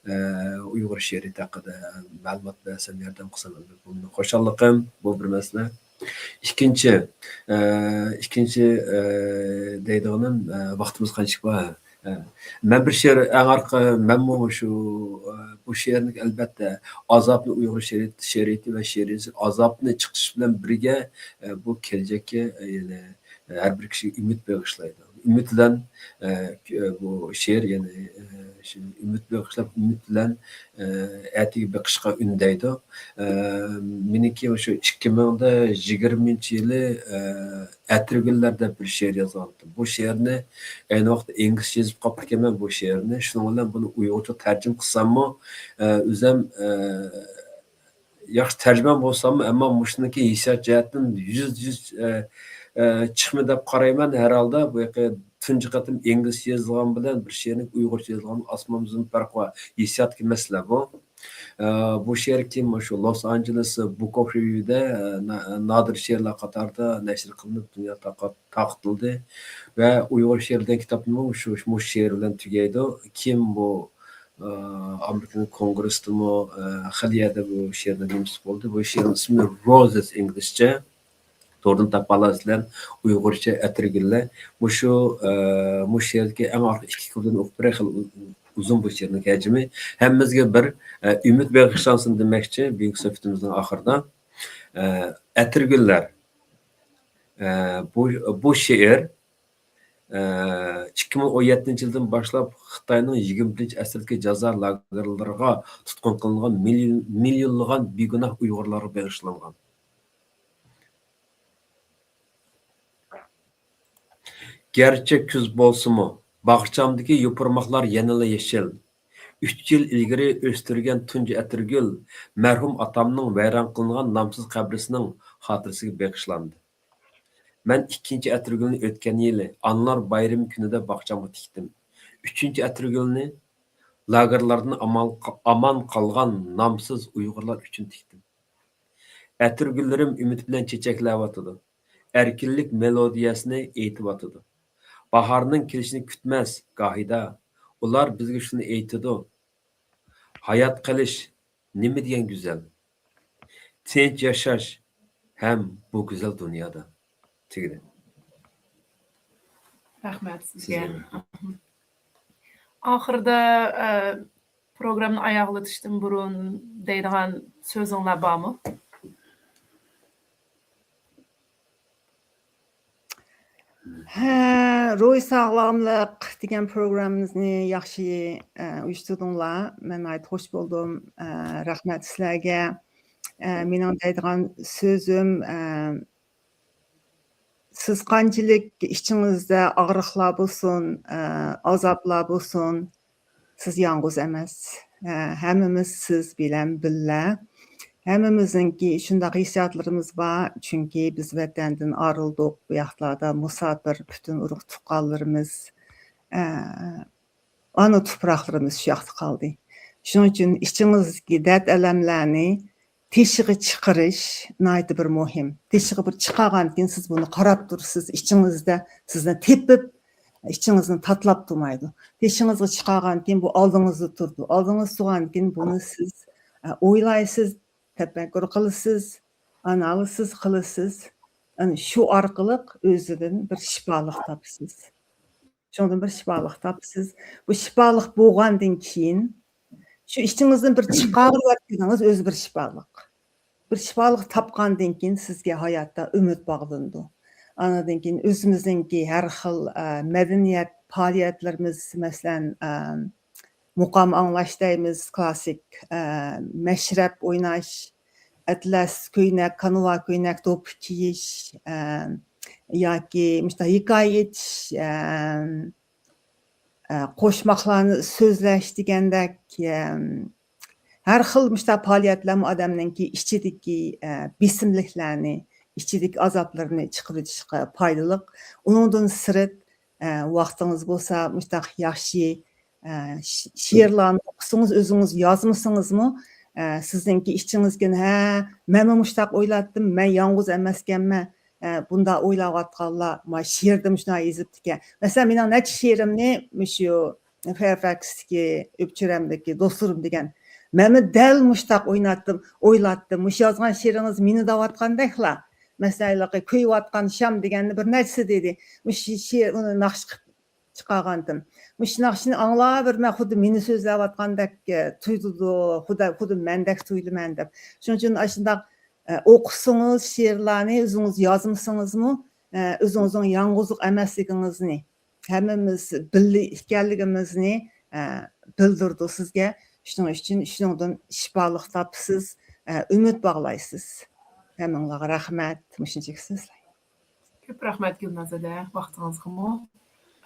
ئە، ئۇيغۇر شېئىرىيىتى ھەققىدە مەلۇمات بەرسەم، ياردەم قىلسام، ئەلۋەتتە، بۇ مېنىڭ خۇشاللىقىم، بۇ بىر مەسىلە. ئىككىنچى، ئە، ئىككىنچى، ئە، دەيدىغىنىم، ئە، ۋاقتىمىز قانچىلىك بار؟ ئە، مەن بىر شېئىر، ئەڭ ئارقا، مەنمۇ شۇ، ئە، بۇ شېئىرنى ئەلۋەتتە ئازابنى ئۇيغۇر شېئىرىيىتى، شېئىرىيىتى ۋە شېئىرىيىتى ئازابنى چىقىشى بىلەن بىرگە، ئە، بۇ كېلىچەككە، ئە، يەنە، ئە، ھەر بىر كىشىگە ئۈمىد بېغىشلايدۇ. ئۈمىد بىلەن، ئە، بۇ شېئىر يەنى، ئە، شۇ ئۈمىد بېغىشلاپ، ئۈمىد بىلەن، ئە، ئەتىگە بېقىشقا ئۈندەيدۇ. ئە، مېنىڭكى شۇ ئىككى مىڭ يىگىرمىنچى يىلى، ئە، ئەتىرگۈللەر دەپ بىر شېئىر يازغانتىم. بۇ شېئىرنى ئەينى ۋاقىتتا ئىنگلىزچە يېزىپ قاپتىكەنمەن بۇ شېئىرنى. شۇنىڭ بىلەن بۇنى ئۇيغۇرچە تەرجىمە قىلساممۇ، ئە، ئۆزۈم، ئە، ياخشى تەرجىمە بولساممۇ، ئەمما مۇشۇنىڭكى ھېسسىيات جەھەتتىن يۈز، يۈز، ئە، ئە، چىقما دەپ قارايمەن. ھەر ھالدا بۇ يەقى تۇنجى قېتىم ئىنگلىزچە يېزىلغان بىلەن بىر شېئىرنى ئۇيغۇرچە يېزىلغان ئاسمان زېمىن پەرقى بار. ھېسسىياتتىكى مەسىلە بۇ. ئە، بۇ شېئىر كېيىن مۇشۇ لوس ئانژېلېس بۇك ئوف رېۋيۇدا، ئە، نا-، نادىر شېئىرلار قاتارىدا نەشر قىلىنىپ، دۇنيا تارقا-، تارقىتىلدى. ۋە ئۇيغۇر شېئىرى دېگەن كىتابنىمۇ شۇ، مۇشۇ شېئىر بىلەن تۈگەيدۇ. كېيىن بۇ، ئە، ئامېرىكىنىڭ كونگرېسىدىمۇ، ئە، خېلى يەردە بۇ شېئىرنىڭ نېمىسى بولدى. بۇ شېئىرنىڭ ئىسمى روزېس ئىنگلىزچە. توردىن تاپالارسىلەر، ئۇيغۇرچە ئەتىرگۈللەر. مۇشۇ، ئە، مۇشۇ شېئىردىكى ئەڭ ئاخىرقى ئىككى كۇپلېتنى ئوقۇپ بېرەي، خېلى ئۇ-، ئۇزۇن بۇ شېئىرنىڭ ھەجمى. ھەممىمىزگە بىر، ئە، ئۈمىد بېغىشلانسۇن دېمەكچى بۈگۈنكى سۆھبىتىمىزنىڭ ئاخىرىدا. ئە، ئەتىرگۈللەر. ئە، بۇ، بۇ شېئىر، ئە، ئىككى مىڭ ئون يەتتىنچى يىلدىن باشلاپ خىتاينىڭ يىگىرمە بىرىنچى ئەسىردىكى جازا لاگېرلىرىغا تۇتقۇن قىلىنغان مىليون-، مىليونلىغان بىگۇناھ ئۇيغۇرلارغا بېغىشلانغان. گەرچە كۈز بولسىمۇ، باغچامدىكى يوپۇرماقلار يەنىلا يېشىل. ئۈچ يىل ئىلگىرى ئۆستۈرگەن تۇنجى ئەتىرگۈل مەرھۇم ئاتامنىڭ ۋەيران قىلىنغان نامسىز قەبرىسىنىڭ خاتىرىسىگە بېغىشلاندى. مەن ئىككىنچى ئەتىرگۈلنى ئۆتكەن يىلى ئانىلار بايرىمى كۈنىدە باغچامغا تىكتىم. ئۈچىنچى ئەتىرگۈلنى لاگېرلاردىن ئامان، ئامان قالغان نامسىز ئۇيغۇرلار ئۈچۈن تىكتىم. ئەتىرگۈللىرىم ئۈمىد بىلەن چېچەكلەۋاتىدۇ. ئەركىنلىك مېلودىيەسىنى ئېيتىۋاتىدۇ. باھارنىڭ كېلىشىنى كۈتمەس گاھىدا. ئۇلار بىزگە شۇنى ئېيتىدۇ. ھايات قېلىش نېمە دېگەن گۈزەل. تىنچ ياشاش ھەم بۇ گۈزەل دۇنيادا. تۈگىدى. رەھمەت سىزگە. سىزگە. ئاخىرىدا، ئە، پروگراممىنى ئاياغلىتىشتىن بۇرۇن دەيدىغان سۆزۈڭلار بارمۇ؟ ھە، روھىي ساغلاملىق دېگەن پروگراممىمىزنى ياخشى، ئە، ئۇيۇشتۇردۇڭلار. مەن ناھايىتى خوش بولدۇم. ئە، رەھمەت سىلەرگە. ئە، مېنىڭ دەيدىغان سۆزۈم، ئە، سىز قانچىلىك ئىچىڭىزدە ئاغرىقلار بولسۇن، ئە، ئازابلار بولسۇن، سىز يالغۇز ئەمەس. ھە، ھەممىمىز سىز بىلەن بىللە. ھەممىمىزنىڭكى شۇنداق ھېسسىياتلىرىمىز بار، چۈنكى بىز ۋەتەندىن ئايرىلدۇق. بۇ ياقلاردا مۇساپىر، پۈتۈن ئۇرۇق تۇغقانلىرىمىز، ئە، ئانا تۇپراقلىرىمىز شۇ ياقتا قالدى. شۇنىڭ ئۈچۈن ئىچىڭىزدىكى دەرد-ئەلەملەرنى تېشىغا چىقىرىش ناھايىتى بىر مۇھىم. تېشىغا بىر چىقارغاندىن كېيىن سىز بۇنى قاراپ تۇرىسىز، ئىچىڭىزدە سىزنى تېپىپ، ئىچىڭىزنى تاتىلاپ تۇرمايدۇ. تېشىڭىزغا چىقارغاندىن كېيىن بۇ ئالدىڭىزدا تۇرىدۇ. ئالدىڭىزدا تۇرغاندىن كېيىن بۇنى سىز، ئە، ئويلايسىز، تەپەككۇر قىلىسىز، ئانالىزسىز قىلىسىز. ئەنە شۇ ئارقىلىق ئۆزىدىن بىر شىپالىق تاپىسىز. شۇنىڭدىن بىر شىپالىق تاپىسىز. بۇ شىپالىق بولغاندىن كېيىن، شۇ ئىچىڭىزدىن بىر چىقارىۋەتكىنىڭىز ئۆزى بىر شىپالىق. بىر شىپالىق تاپقاندىن كېيىن سىزگە ھاياتتا ئۈمىد باغلىنىدۇ. ئاندىن كېيىن ئۆزىمىزنىڭكى ھەر خىل، ئە، مەدەنىيەت پائالىيەتلىرىمىز، مەسىلەن، ئە، مۇقام ئاڭلاش دەيمىز، كلاسسىك، ئە، مەشرەپ ئويناش، ئەتلەس كۆينەك، كانۋا كۆينەك، دوپپا كىيىش، ئە، ياكى مۇشۇنداق ھېكايە ئېيتىش، ئە، ئە، قوشماقلارنى سۆزلەش دېگەندەك، ئەم، ھەر خىل مۇشۇنداق پائالىيەتلەرمۇ ئادەمنىڭكى ئىچىدىكى، ئە، بېسىملىكلەرنى، ئىچىدىكى ئازابلىرىنى چىقىرىۋېتىشقا پايدىلىق. ئۇنىڭدىن سىرت، ئە، ۋاقتىڭىز بولسا مۇشۇنداق ياخشى، ئە، شېئىرلارنى ئوقۇسىڭىز، ئۆزىڭىز يازمىسىڭىزمۇ، ئە، سىزنىڭكى ئىچىڭىزدىن، ھە، مەنمۇ مۇشۇنداق ئويلاتتىم، مەن يالغۇز ئەمەسكەنمەن، ئە، بۇنداق ئويلاۋاتقانلار، ما شېئىردا مۇشۇنداق يېزىپتىكەن. مەسىلەن، مېنىڭ نەچچە شېئىرىمنى مۇشۇ فېرفاكستىكى، ئۆپچۈرەمدىكى دوستلىرىم دېگەن، مەنمۇ دەل مۇشۇنداق ئويناتتىم، ئويلاتتىم. مۇشۇ يازغان شېئىرىڭىز مېنى دەۋاتقاندەكلا. مەسىلەن، ھېلىقى كۆيۈۋاتقان شام دېگەننى بىر نەچچىسى دېدى. مۇشۇ شېئىر، ئۇنى ناخشا قىلىپ چىقارغانتىم. مۇشۇنداق ئىشنى ئاڭلاۋېرىمەن، خۇددى مېنى سۆزلەۋاتقاندەك، ئە، تۇيۇلىدۇ، خۇددى، خۇددى مەندەك تۇيۇلىمەن دەپ. شۇنىڭ ئۈچۈن ئاشۇنداق، ئە، ئوقۇسىڭىز شېئىرلارنى، ئۆزىڭىز يازمىسىڭىزمۇ، ئە، ئۆزىڭىزنىڭ يالغۇزلۇق ئەمەسلىكىڭىزنى، ھەممىمىز بىللە ئىكەنلىكىمىزنى، ئە، بىلدۈرىدۇ سىزگە. شۇنىڭ ئۈچۈن شۇنىڭدىن شىپالىق تاپىسىز، ئە، ئۈمىد باغلايسىز. ھەممىڭلارغا رەھمەت. مۇشۇنچىلىك سۆزلەي. كۆپ رەھمەت گۈلنازەدە، ۋاقتىڭىزغىمۇ.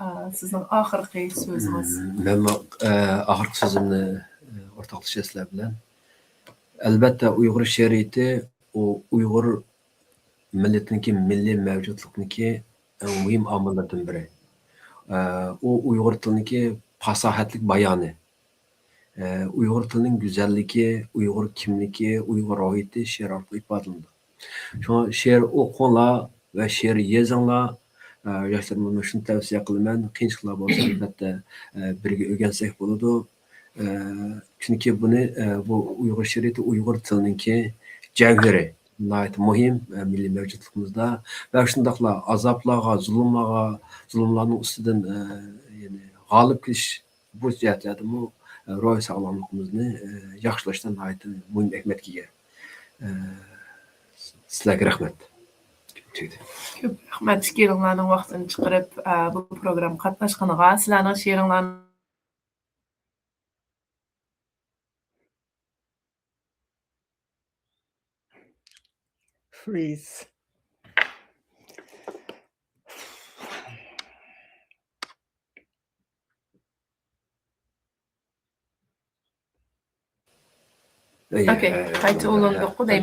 ئا، سىزنىڭ ئاخىرقى سۆزىڭىز. مم، مەنمۇ، ئە، ئاخىرقى سۆزۈمنى، ئە، ئورتاقلىشاي سىلەر بىلەن. ئەلۋەتتە، ئۇيغۇر شېئىرىيىتى، ئۇ ئۇيغۇر مىللىتىنىڭكى مىللىي مەۋجۇتلۇقنىڭكى ئەڭ مۇھىم ئامىللىرىدىن بىرى. ئە، ئۇ ئۇيغۇر تىلىنىڭكى پاساھەتلىك بايانى. ئە، ئۇيغۇر تىلىنىڭ گۈزەللىكى، ئۇيغۇر كىملىكى، ئۇيغۇر روھىيىتى شېئىر ئارقىلىق ئىپادىلىنىدۇ. شۇڭا شېئىر ئوقۇڭلار ۋە شېئىر يېزىڭلار. ئە، ياشلىرىمغا شۇنى تەۋسىيە قىلىمەن، قىيىنچىلىقلار بولسا، ئەلۋەتتە، ئە، بىرگە ئۆگەنسەك بولىدۇ. ئە، چۈنكى بۇنى، ئە، بۇ ئۇيغۇر شېئىرىيىتى ئۇيغۇر تىلىنىڭكى جەۋھىرى، ناھايىتى مۇھىم، ئە، مىللىي مەۋجۇتلۇقىمىزدا ۋە شۇنداقلا ئازابلارغا، زۇلۇملارغا، زۇلۇملارنىڭ ئۈستىدىن، ئە، يەنى غالىب كېلىش بۇ جەھەتلەردىمۇ، ئە، روھىي ساغلاملىقىمىزنى، ئە، ياخشىلاشتا ناھايىتى مۇھىم ئەھمىيەتكە ئىگە. ئە، سىلەرگە رەھمەت. تۈگىدى. كۆپ رەھمەت، ئىككىيلىڭلارنىڭ ۋاقتىنى چىقىرىپ، ئە، بۇ پروگراممىغا قاتناشقىنىغا. سىلەرنىڭ شېئىرىڭلارنى Freeze. ئوكەي، قايتا ئۇلاندۇققۇ دەيمەن.